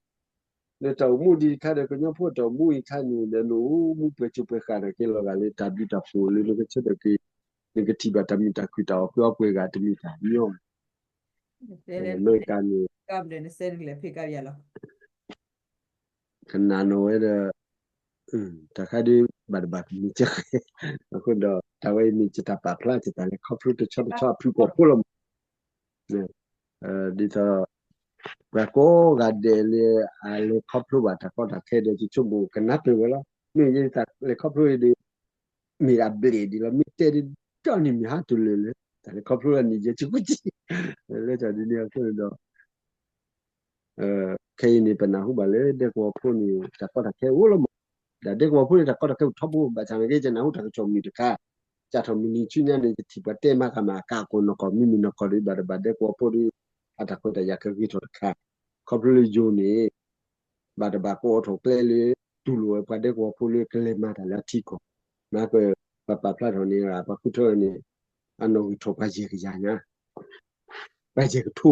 နတၢ်အိၣ်မူဒ်အံၤခါဒီး ကညီဖိတၢ်အိၣ်မူအံၤခါန့ၣ်ဒီး နအိၣ်မူပှဲၤကၠိပှဲၤဃာ်နာ်က့ လီၤဂာ်လၢတၢ်ဘျုးတၢ်ဖှိၣ်လၢနကဆၢထၢၣ်က့ၤ နကထံၣ်ဘၣ်တၢ်မုာ်တၢ်ခုၣ်တၢ်အီၣ်ပှဲၤအီပှဲၤဂၤတမ့ၢ်တၢ်ညီဘၣ်. အမဲရကၤန့ၣ် ကနၣ်နီၣ်ဝဲဒီး တၢ်ခါဒ်ဘၣ်တဘၣ်ကမ့ၢ်ကဲ, အဃိဒီး တၢ်ဝဲအံၤမ့ၢ်ယတၢ်ပာ်ဖျါ ယတၢ်လဲၤခီဖျိတဆီတဆီအဖုၣ်ကိာ်ဖိလီၤမး, ဒ်သိး ပှၤကိးဂၤဒဲးလၢအလဲၤခီဖျိဘၣ်တၢ်ကီတၢ်ခဲဒီး ယဆိကမိၣ်ကနၢ်ပၢၢ်ဝဲလီၤ. မ့ၢ်ယတၢ်လဲၤခီဖျိအံၤဒီး မ့ၢ်အဘျဲၣ်ဒ်လီၤ, မ့ၢ်တဲဒ်ဒီးန့ၣ်မ့ၢ်ဟးတလၢာ်လၢ တၢ်လဲၤခီဖျိလၢနံၣ်ယဲၢ်ဆံဃုဆံ လၢတၢ်ဒ်န့ၣ်အဃိန့ၣ်ဒီး ခဲအံၤန့ၣ် ပနၢ်ဟူဘၣ်လၢဒဲကဝီၤဖိန့ၣ် တၢ်ကီတၢ်ခဲအိၣ်လီၤမး, ဒီးဒဲကဝီၤဖိန့ၣ် တၢ်ကီတၢ်ခဲအိၣ်ထီဘိ ဘၣ်ဆၣ်နာ်က့ ယနၢ်ဟူတၢ်ကစီၣ်မုာ်တခါ, စးထီၣ်မုၢ်နံၤဆူညါန့ၣ် ယထံၣ်ပှၤတဲမၤဃာ်မၤအကါအကိာ်နီၢ်ကီၢ် မ့မ့ၢ်နီၢ်ကီၢ်ဒီး ဘၣ်တဘၣ်ဒဲကဝီၤဖိဒီး အတၢ်ခွဲးတၢ်ယာ်ကဂ့ၤထီၣ်တခါ, ခီဖျိလၢယိၤန့ၣ် ဘၣ်တဘၣ်ကအိးထီၣ်ကျဲလၢ တူၢ်လိာ်ဝဲပှၤဒဲကဝီၤဖိလၢကလဲၤမၤတၢ်လၢအထံကီၢ်, မ့ၢ်ပပာ်ဖျါထီၣ်န့ၣ် ပှၤဃုထၢန့ၣ် အနီၣ်ဂံၢ်ထီၣ်ပှၤယဲၢ်ကယၤညါ, ပှၤယဲၢ်ကထိ,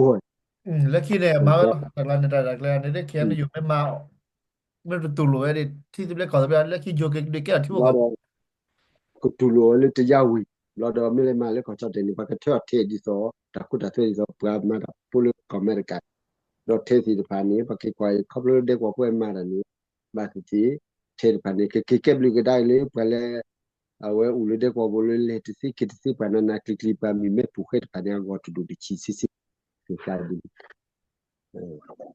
လၢခံန့ၣ် မၤဝဲလီၤ တၢ်ကျါန့ၣ် တၢ်တၢ်ကျဲန့ၣ် ဒ် KNU မ့ၢ်မၤအီၤ မ့ၢ်တတူၢ်လိာ်ဝဲဒၣ် ထံသဘျ့ကီၢ်သဘျ့ လၢခံယိၤက့ၤဒုးကဲထီၣ်ထံဖိကီၢ်ဖိ ကတူၢ်လိာ်ဝဲလၢတယါဝံၤ ဘျီဒီးမ့ၢ်လဲၤမၤလၢကီၢ်ကၠီၣ်တဲာ်န့ၣ် ပှၤကထၢအီၤထဲဒ်သိး တၢ်ခိတၢ်သွဲဒ်သိး ပှၤမၤတၢ်ဖိလၢကီၢ်အမဲရကၤ ဒီးထဲသ့ၣ်တဖၣ်န့ၣ် ပက့ၤကွၢ်အံၤ ခီဖျိလၢဒဲကဝီၤဖိမၤတၢ်န့ၣ် ဘၣ်သ့ၣ်သ့ၣ် ထဲတဖၣ်န့ၣ် ကက့ၤကဲဘျုးကဒါအံၤလၢပှၤလၢ အဝဲအိၣ်လၢဒဲကဝီၤဖိလၢလဲၤတသ့က့ၤတသ့ ပှၤနးနးကျံၤကျံၤ ပှၤမံၤမဲာ်ပူၤဃဲတဖၣ်န့ၣ် အဂီၢ်တဒိၣ်တဆံးဆံးဆံး သ့ၣ်ညါဒ်န့ၣ်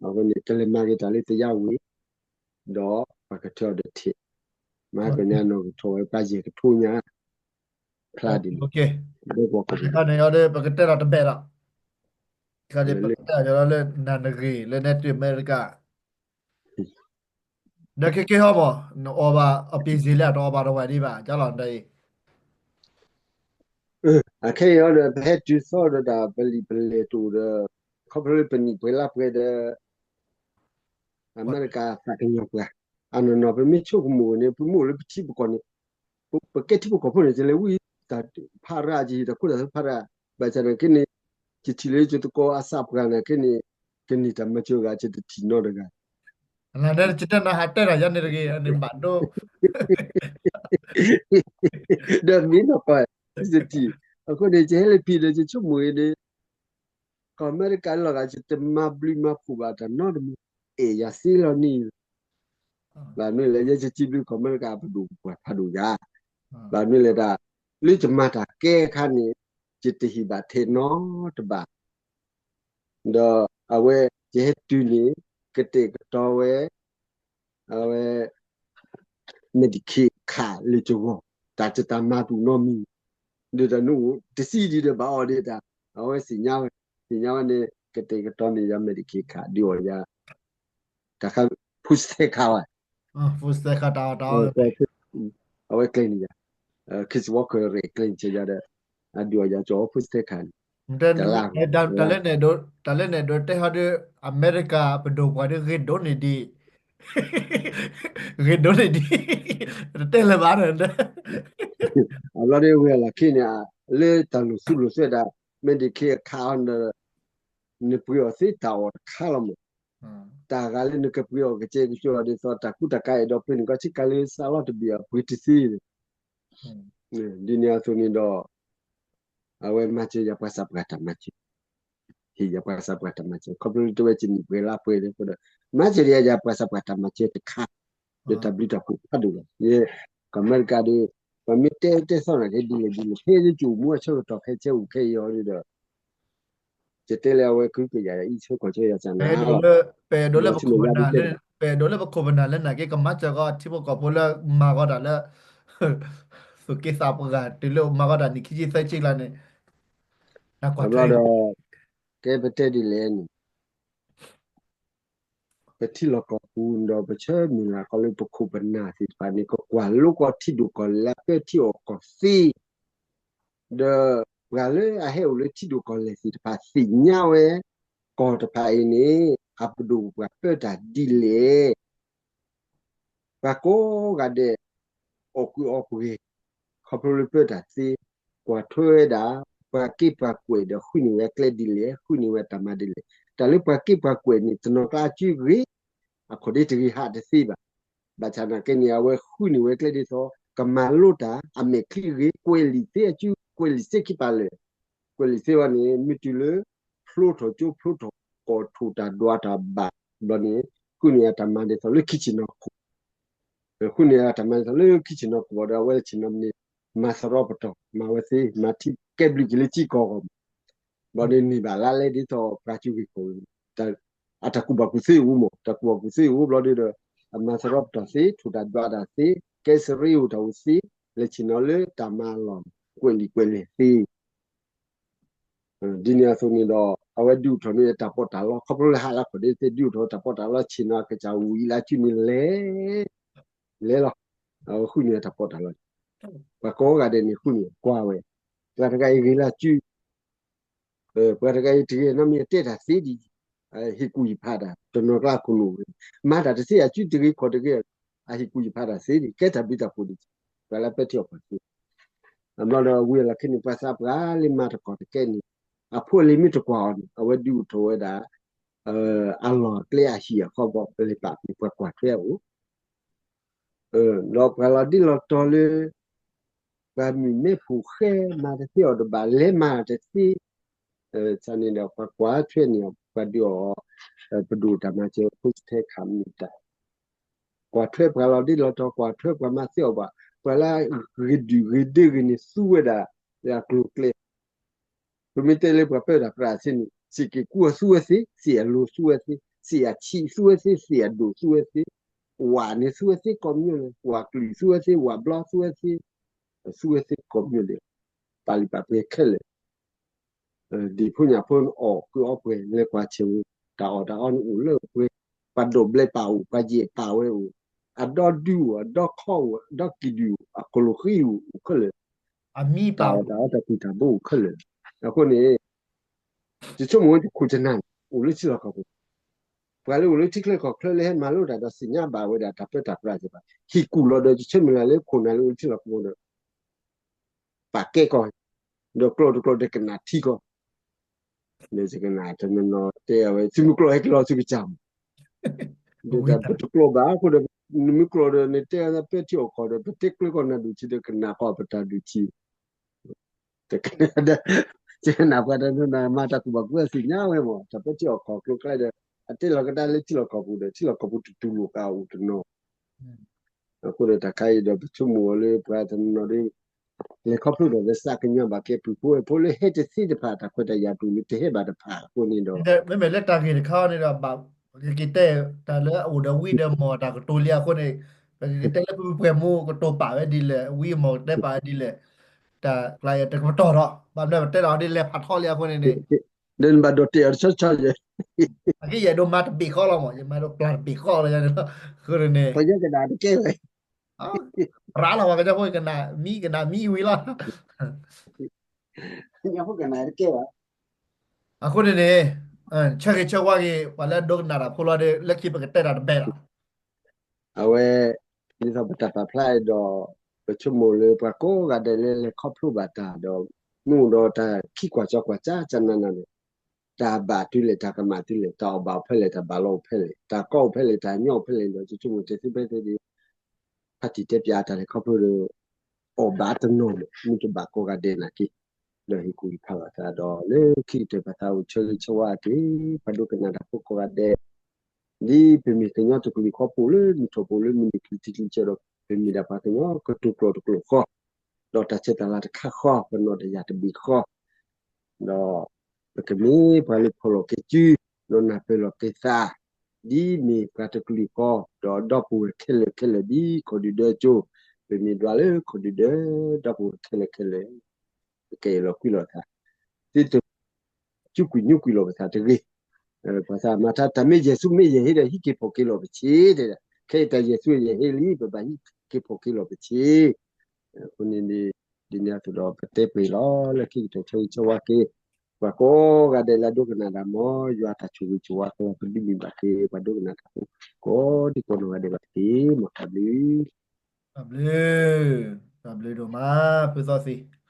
အဝဲန့ၣ် တလဲၤမၤက့ၤတၢ်လၢတယါဝံၤ ဒီးပှၤကထၢအီၤဒီးထဲ မၤကညီနီၢ်ကထီၣ်ဝဲပှၤယဲၢ်ကထိညါ ဖျါဒ်န့ၣ် ဒဲကဝီၤဖိန့ၣ် ပကတဲလီၤတဘ့ၣ်ဒီး တခါန့ၣ် ပကတဲလီၤလၢနၤနဂ့ၤ လၢနဲၣ်တုၤအမဲရကၤ ဒီးခဲကဲဟီမး နအီၣ်ဘၣ်အပ့ၤစ့လၢအတအီၣ်ဘၣ်တဝဲဒံးဘၣ် ကၢ်လီၤဒ်အံၤ အခဲအံၤဒီး ပဟဲတုၤသီဒီးတၢ်ပလံာ်ပလဲၢ်တအိၣ်ဒီး ခီဖျိလၢပနံၣ်ပှဲၤလါပှဲၤဒီး အမဲရကၤသးကညီၤပှၤ အနီၢ်နီၢ် ပမ့ၢ်ဆိကမိၣ်န့ၣ် ပမ့ၢ်အိၣ်လၢပထံပကီၢ်န့ၣ် ပကဲထံဖိကီၢ်ဖိန့ၣ် ယလဲၤဝံတၢ်ဖးရၤ ယဟ့ၣ်တၢ်ခိတၢ်သွဲဖးရၤ ဘၣ်ဆၣ်နာ်က့န့ၣ် ယထံၣ်လၢယသကိးအသးပှၢ်နာ်က့န့ၣ် ကန့ၢ်တၢ်မၤစၢၤဂၤ ယတထံၣ်နီတဂၤ နတဲနဟးတဲတၢ်ယါန့ၣ်တဂ့ၤ အန့ၣ်ဘၣ်ဒိ ဒီးမ့ၢ်နီၢ်ကီၢ် ယတထံၣ် အဃိန့ၣ် ယဟဲလၢဖံဒီး ယဆိကမိၣ်အံၤန့ၣ် ကီၢ်အမဲရကၤလီၤဂာ် ယတမၤဘျုးမၤဖှိၣ်ဘၣ်တၢ်နီတမံၤ အဲၣ်ယၤသ့လီၤန့ၣ် ဘၣ်မနုၤလဲၣ် ယဲယစံးဘျုးကီၢ်အမဲရကၤပဒိၣ်ပပှၢ်ဖးဒိၣ်ယၤ ဘၣ်မနုၤလဲၣ်ဒၣ် လၢယမၤတၢ်ကဲအခါန့ၣ် ယတဟ့ၣ်ဘၣ်ထဲနီတဘၣ် ဒီးအဝဲ ယဟဲတုၤန့ၣ် ကတဲာ်ကတီၤဝဲ အဝဲ Medicaid ခးလၢယဂီၢ် တၢ်ယတၢ်မၤတူၢ်နီတမံၤ ဒီးတၢ်နအိၣ်တဆံဒံးဒီးဘၣ်အီၤဒီးတၢ် အဝဲသ့ၣ်ညါဝဲ သ့ၣ်ညါဝဲန့ၣ် ကတဲာ်ကတီၤန့ၢ်ယၤ Medicaid ခး ဒုးအီၣ်ယၤ တၢ်ခါ food stamp ခးဝဲ food stamp ခးတၢ်အီၣ်တၢ်အီ အဝဲကျဲန့ၣ်ယၤ Kids Worker ရဲၣ်ကျဲန့ၣ်ယၤဒီး အဒုးအီၣ်ယၤကၠီ food stamp ခးန့ၣ် တလါ တၢ်လၢန့ၣ်ဒိးတဲဟီဒီး အမဲရကၤပဒိၣ်ပှၢ်ဒီးဂ့ၤဒိၣ်န့ၢ်ဒံး ဂ့ၤဒိၣ်န့ၢ်ဒံး တတဲလၢၤဘၣ်ဒီး အဘျီဒီးဝဲလီၢ်ခံန့ၣ် လၢတၢ်လိၣ်သူလိၣ်သွဲဒၣ် Medicaid အခးအီၤဒီး နပှ့ၤအီၤသ့တၢ်အီၣ်တခါလီၤမး တၢ်ဂၤလၢနကပှ့ၤအီၤကစဲးကစီဒီး ဒ်သိးတၢ်ကူတၢ်ကၤအဲၣ်ဒိးပှ့ၤန့ၣ် ကီၢ်ဆံကၤလၢသးလီၤတဘ့ၣ်အပှ့ၤတသ့ ဒ်န့ၣ်အသိးန့ၣ်ဒီး အဝဲမၤစၢၤယၤပှၤသးပှၢ်တၢ်မၤစၢၤ ဟ့ၣ်ယၤပှၤသးပှၢ်တၢ်မၤစၢၤ ခီဖျိလၢတဝဲကနံၣ်ပှဲၤလါပှဲၤဒီး မၤစၢၤယၤပှၤသးပှၢ်တၢ်မၤစၢၤတခါ ဒီးတၢ်ဘျုးတၢ်ဖှိၣ်ဖးဒိၣ်လီၤ ယဲ ကီၢ်အမဲရကၤဒီး ပှၤမ့ၢ်တဲတဲသီနာ်က့ဒ်လဲၣ်ဒ်လဲၣ် ဖဲယကအိၣ်မူအဆၢကတီၢ်ခဲဆဲအိၣ်ခဲအံၤအီၤဒီး ယတဲလၢအဝဲကဟုကယာ်အံၤဆၢကီၢ်ဆၢယၤစၢ်နၤလီၤ ပအဲၣ်ဒိးလၢပခိၣ်ပနၢ်လၢ ပအဲၣ်ဒိးလၢပခိၣ်ပနၢ်လၢနာ်က့ ကမၤစၢၤကီးထံဖိကီၢ်ဖိလၢမၤဂီၤတၢ်လၢ သူၣ်က့သးပှၢ် တုၤလၢမၤဂီၤတၢ်နံၣ်ခံဆံသၢဆံကျါန့ၣ် တဘျီဒီး ကဲပတဲဒ်လဲၣ်န့ၣ် ပထံလီၢ်ကီၢ်ပူၤဒီး ပဆၢမုၢ်လၢ်ကီးလၢပခိၣ်ပနၢ်သ့ၣ်တဖၣ်န့ၣ် ကကွၢ်လိကီးထံဒိၣ်ကီၢ်လဲၢ်ပၢထံအီၣ်ကီၢ်သ့ ဒီးပှၤလၢအဟဲအိၣ်လၢထံဒိၣ်ကီၢ်လဲၢ်သ့ၣ်တဖၣ်သ့ၣ်ညါဝဲ ကီၢ်တဖၣ်အံၤန့ၣ် အပဒိၣ်ပပှၢ်ပၢတၢ်ဒ်လဲၣ် ပှၤကိးဂၤဒဲး အီၣ်ကူအီပှဲၤ ခီဖျိလၢပၢတၢ်သ့ ကွၢ်ထွဲဝဲဒၣ် ပှၤက့ပှၤကွဲးဒီး ဃုန့ၢ်ဝဲကျဲဒ်လဲၣ် ဃုန့ၢ်ဝဲတၢ်မၤဒ်လဲၣ် တၢ်လၢပှၤက့ပှၤကွဲးန့ၣ် တနီၤကျါအစုဂ့ၤ အခီၣ်ဒ့တဂ့ၤဟးတသ့ဘၣ်. ဘၣ်ဆၣ်နာ်က့န့ၣ် အဝဲဃုန့ၢ်ဝဲကျဲဒ်သိး ကမၤလိတၢ် အမဲာ်ချံဂ့ၤ ကွဲးလံာ်သ့အစု ကွဲးလံာ်သ့ခံပာ်လၢာ် ကွဲးလံာ်သ့ဝဲန့ၣ် မ့ၢ်တုၤလၢ ဖျိထီၣ်ကၠိဖျိထီၣ်ကီၢ် ထိၣ်တၢ်ဒွးတၢ်ဘၣ်ဘျီန့ၣ် ဃုန့ၢ်အတၢ်မၤဒ်သိးလၢခံဆ့ၣ်နီၤခိၣ် ဃုန့ၢ်အတၢ်မၤဒ်သိးလၢခံဆ့ၣ်နီၤခိၣ်ဘၣ်ဒီး အဝဲဆ့ၣ်နီၤမ့ၢ်န့ၣ် မၤသရီပတီၢ် မၤဝဲသ့ မၤထံကဲဘျုးက့ၤလၢထံကီၢ်ဂီၢ်မး ဘျီန့ၣ်န့ၢ်ဘၣ်လါလဲဒ်သိးပှၤစုဂ့ၤကီၢ်ဂ့ၤ အတၢ်ကူၣ်ဘၣ်ကူၣ်သ့အိၣ်မး တၢ်ကူၣ်ဘၣ်ကူၣ်သ့အိၣ်ဘျီဒီး အမၤသရီပတီၢ်သ့ ထိၣ်တၢ်ဒွးတၢ်သ့ ကဲစရ့အိၣ်တၢ်အိၣ်သ့ လဲၤဆ့ၣ်နီၤလၢတၢ်မၤအလီၢ် ကွဲးလံာ်ကွဲးလဲၢ်သ့ ဒ်န့ၣ်အသိးန့ၣ်ဒီး အဝဲဒုးအိၣ်ထီၣ်န့ၢ်တၢ်ပီးတၢ်လီ ခီဖျိလၢဟးလၢခီၣ်ဒ့သ့ ဒုးအိၣ်ထီၣ်တၢ်ပီးတၢ်လီ ဆ့ၣ်နီၤအကစၢ်ဝံၤလၢစုန့ၣ်လဲၤ လဲၤလီၤ အဝဲဃုန့ၢ်တၢ်ပီးတၢ်လီ ပှၤကိးဂၤဒဲးန့ၣ်ဃုန့ၢ်ကွၢ်ဝဲ ပှၤတဂၤအံၤဂ့ၤလၢစု ပှၤတဂၤအံၤတဂ့ၤနီတမံၤအတဲတၢ်သ့ဒံး ဟ့ၣ်ကူၣ်ဟ့ၣ်ဖးတၢ် တနီၤကျါအခိၣ်လိၣ်ဝဲ မၤတၢ်တသ့အစုတဂ့ၤခီၣ်တဂ့ၤ အဟ့ၣ်ကူၣ်ဟ့ၣ်ဖးတၢ်သ့ဒံး ကဲတၢ်ဘျုးတၢ်ဖှိၣ်ဒံး ပှၤလၢပၢထံအီၣ်ကီၢ်သ့ အဘျီဒီးဝံၤအလီၢ်ခံန့ၣ် ပှၤသးပှၢ်လၢမၤတကီၢ်တကဲန့ၣ် အဖိအလံၤမ့ၢ်တကွၢ်အီၤန့ၣ် အဝဲဒုးအိၣ်ထီၣ်ဝဲဒၣ် အလီၢ်အကျဲအဟံၣ်အဃီဘီ လၢပာ်န့ၣ် ပှၤကွၢ်ထွဲအအိၣ် ဒီးပှၤလီၤဒ့ၣ်လီၤတီၤလၢ ပှၤမုၢ်မ့ၢ်ဖိဃဲမၤတသ့အီၤတဘၣ် လဲၤမၤတသ့, န့ၣ်ဒီး ပှၤကွၢ်ထွဲန့ၣ် ပှၤဒုးအီၤ ပဒိၣ်တၢ်မၤစၢၤဖိစထဲခးမုၢ်တၢ်, ကွၢ်ထွဲပှၤလီၤဒ့ၣ်လီၤတီၤ ကွၢ်ထွဲပှၤမၤသ့အီၤဘၣ် ပှၤလၢဂ့ၤဒုၣ်ဂ့ၤဒ့ဂ့ၤန့ၣ် သူဝဲဒၣ် လၢအကျိၤအကျဲ ပမ့ၢ်တဲလၢပှၤပၢတၢ်ပြးသ့န့ၣ် စ့ၢ်က့ၤကူအီၤသူဝဲသ့, စ့ၢ်အလိၤသူဝဲသ့, စ့ၢ်အဆံးသူဝဲသ့, စ့ၢ်အဒိၣ်သူဝဲသ့, ဝၣ်န့ၣ်သူဝဲသ့ကိးမံၤလဲၣ်, ဝၣ်ကျုၢ်သူဝဲသ့, ဝၣ်ဘျီသူဝဲသ့, သူဝဲသ့ကိးမံၤလဲၣ်, ပာ်လုၢ်ပာ်ပှ့ၤခဲလၢာ်, ဒ်ဖိညၣ်ဖိအီၣ်ကုအီပှဲၤ လဲၤကွၢ်ဆၢၣ်ဝဲ, တၢ်အီၣ်တၢ်အီန့ၣ်အိၣ်လၢအပှဲၤ, ပှၤဒိးဘျဲးပာ်အိၣ်, ပှၤယဲၢ်ပာ်ဝဲအိၣ်, အဒီဒုအိၣ်, အဒီခီအိၣ်, အဒီကံၣ်ဒုၣ်အိၣ်, အကလိၣ်ဃံအိၣ်, အိၣ်ခဲလၢာ် တၢ်အီၣ်တၢ်အီတၢ်ကူၣ်တၢ်ဘိအိၣ်ခဲလၢာ်, အဃိန့ၣ် ယဆိကမိၣ်ဝဲတခိၣ်တနၢ်န့ၣ် အိၣ်လၢထံလီၢ်ကီၢ်ပူၤ, ပှၤလၢအိၣ်လၢထံချၢကီၢ်ချၢလၢဟဲမၤလိတၢ်ဒီးသ့ၣ်ညါဘၣ်ဝဲဒၣ်တၢ်ပၢတၢ်ပြးသ့ၣ်တဖၣ် ဟ့ၣ်ကူၣ်လီၤဒီး ယဆၢမုၢ်လၢ်လၢခိၣ်နၢ်လၢအိၣ်လၢထံလီၢ်ကီၢ်ပူၤဒီး ပာ်ကဲကီၢ်, ဒီးကျိာ်တကျိာ်ဒီးကနၣ်ထံကီၢ် ဒီးကနၣ်တနီၤနီၤတဲအဝဲ သုမ့ၢ်ကျိာ်ဟဲက့ၤလီၤသုကစၢ်မး, ဒီးတၢ်ပတကျိာ်ဘၣ်အဃိဒီး နမ့ၢ်ကျိာ်ဒီးနတဲအသးပၢထံအီၣ်ကီၢ်ဒီး ပတဲကျၢၤကီၢ်နၢ်ဒိၣ်ဆံးဒီးကနၣ်ကီၢ်ပတၢ်ဒိၣ်ဆံး, တကနၣ်ဒီး ကနၣ်ပှၤတနီၤနီၤမၤတၢ်ကူၣ်ဘၣ်ကူၣ်သ့ၣ်ညါဝဲမး တၢ်ပၢထံအီၣ်ကီၢ်ကျိၤကျဲဒီး အတဲလီၤကဒါလၢထံလီၢ်ကီၢ်ပူၤဒီး ထံလီၢ်ကီၢ်ပူၤတတူၢ်လိာ်ကအိၣ်တနီၤ အဃိဒီးတၢ်ခါအံၤဒီး ပဆိကမိၣ်အီၤလၢပှၤတနီၤနီၤဒီး လဲၤခီဖျိဒီးလၢသးကညီၤဘၣ်ကဲပုၢ်ဖိဝဲၢ်ဖိလၢဟဲတသ့တဖၣ် တၢ်ခွဲးတၢ်ယာ်တူၢ်လၢတဟဲဘၣ်တဖၣ်အဃိန့ၣ်ဒီး မ့မ့ၢ်လၢတၢ်ဂ့ၢ်တခါန့ၣ်ဒီး ဘၣ်ကက့ၤတဲတၢ်လၢအအိၣ်ဒီးဝံဒီးမီၢ်တၢ်ကတိၤလံအဃိန့ၣ် ပကက့ၤတဲလၢပပှဲၤမူကတိၤပာ်ဝဲဒ်လဲၣ် ဝံမီၢ်ကတဲပာ်ဝဲဒ်လဲၣ် တၢ်ကျါအံၤတကပတီၢ်ဒီး ဘၣ်မနုၤပတဲလီၤဒ်လဲၣ်ဖးထီလံအဃိန့ၣ်န့ၣ် ဒီးနဘၣ်ဒိးတဲအီၤတဆီဆီယဲၢ် အကယဲၢ်ဒိးမၤတဘ့ၣ်ဃီလီၤမး ယမၤဒိးပျၢ်တဘ့ၣ်ဃီလီၤန့ၣ်လီၤ အဃိန့ၣ်န့ၣ် ပှၤကညီကနၣ်တကဲဝဲ ရၤလီၤပှၤကညီဖိကနၣ်မံကနၣ်မံဝံၤလီၤ ကနၣ်တကဲဝဲ အဃိန့ၣ်န့ၣ် ဆၢဂ့ၤဆၢဝါက့ၤ ပှၤလၢအဒိကနၣ်တၢ်ဖိလီၤဒီး လၢခံပကတဲတၢ်တဘဲလီၤ အဝဲ ဒ်သိးပတၢ်ပာ်ဖျါအံၤဒီး ပဆိကမိၣ်လၢပှၤကိးဂၤဒဲးလၢလဲၤခီဖျိဘၣ်တၢ်ဒီး မ့ၢ်အိၣ်ဒီးတၢ်ခံကွၢ်ကၠီကွၢ်ကၠါကၠါနးနးန့ၣ် တၢ်ဘၣ်တုၤလဲၣ် တၢ်ကမၣ်တုၤလဲၣ် တၢ်အီၣ်ဘၣ်အိၣ်ဖဲလဲၣ် တၢ်ဘၣ်လီၤအိၣ်ဖဲလဲၣ် တၢ်ကီအိၣ်ဖဲလဲၣ် တၢ်ညီအိၣ်ဖဲလဲၣ်ဒီး ယဆိကမိၣ်တဲသ့ဖဲသ့ဒီး ဖါတံၢ်တဲပၠးတၢ်လဲၤခီဖျိဒီး အီၣ်ဘၣ်တနီၤမး မ့ၢ်တဘၣ်ကိးဂၤဒဲးနာ်က့ ဒီးဟ့ၣ်ကူၣ်ဟ့ၣ်ဖးလိာ်သးဒီး လၢခံကတၢၢ်ပသးအိၣ်ဆၢဂ့ၤဆၢဝါက့ၤ ပှၤဒိကနၣ်တၢ်ဖိကိးဂၤဒဲး ဒ်ပမ့ၢ်ကညီတကလုာ်ဃီ ပအိၣ်လၢမုၢ်ထီၣ်ပအိၣ်လၢမုၢ်နုာ်ချံထံချံဆၢဒီး ပမ့ၢ်ဒၣ်ပှၤကညီကတိၤကျိာ်တကျိာ်ဃီ ဒီးတၢ်ဆဲးတၢ်လၤတခါဃီ ပနီၣ်တယာ်တဘ့ၣ်ဃီ ဒီးပကမ့ၢ်ပှၤလၢဖီၣ်လိာ်က့ၤစု ဒီးနၢ်ပၢၢ်လိာ်က့ၤသး ဒ်မ့ၢ်ပှၤတကလုာ်ဃီ ဒီးဒီပုၢ်ဝဲၢ်ခဲလၢာ်ခဲလၢာ်ဒ်ခိၣ်ဒုၣ်ဒၢအစိၤ ပမ့ၢ်ဒွးလၢခိၣ်ဒုၣ်ဒၢ ဒီပုၢ်ဝဲၢ်ခဲလၢာ်ခဲလၢာ် ကကဲလီၤကွံလိာ်သး သုတ စူးကွံာ်ညူကွံာ်လိာ်ပသးတဂ့ၤ. ပှၤသးမၤတၢ် တၢ်မ့ၢ်ယဲၢ်သူမ့ၢ်ယဲၢ်ဟ့ဒီး ဟံးက့ၤဖီၣ်က့ၤလိာ်ပဆ့းတဲဒၣ်, ခဲအံၤတၢ်ယဲၢ်သူယဲၢ်ဟ့လံ ပဘၣ်ဟံးက့ၤဖီၣ်က့ၤလိာ်ပဆ့း. အဃိန့ၣ် ဒ်န့ၣ်အသိးဒီးပတဲပှဲၤလီၤလၢခံကတၢၢ်ဆၢဂ့ၤဆၢဝါက့ၤ ပှၤကိးဂၤဒဲးလၢအဒိကနၣ်တၢ် မ်ယွၤတၢ်ဆိၣ်ဂ့ၤဆိၣ်ဝါကလီၤကဒုးမုာ်ဘၣ်က့ၤ ပှၤဒိကနၣ်တၢ်ဖိ ကိးဒံကိးနီၢ်ဂၤဒဲးဘၣ်တက့ၢ် မ်တၢ်ဘျုး တၢ်ဘျုး တၢ်ဘျုးဒိၣ်မး ဖုသီသံ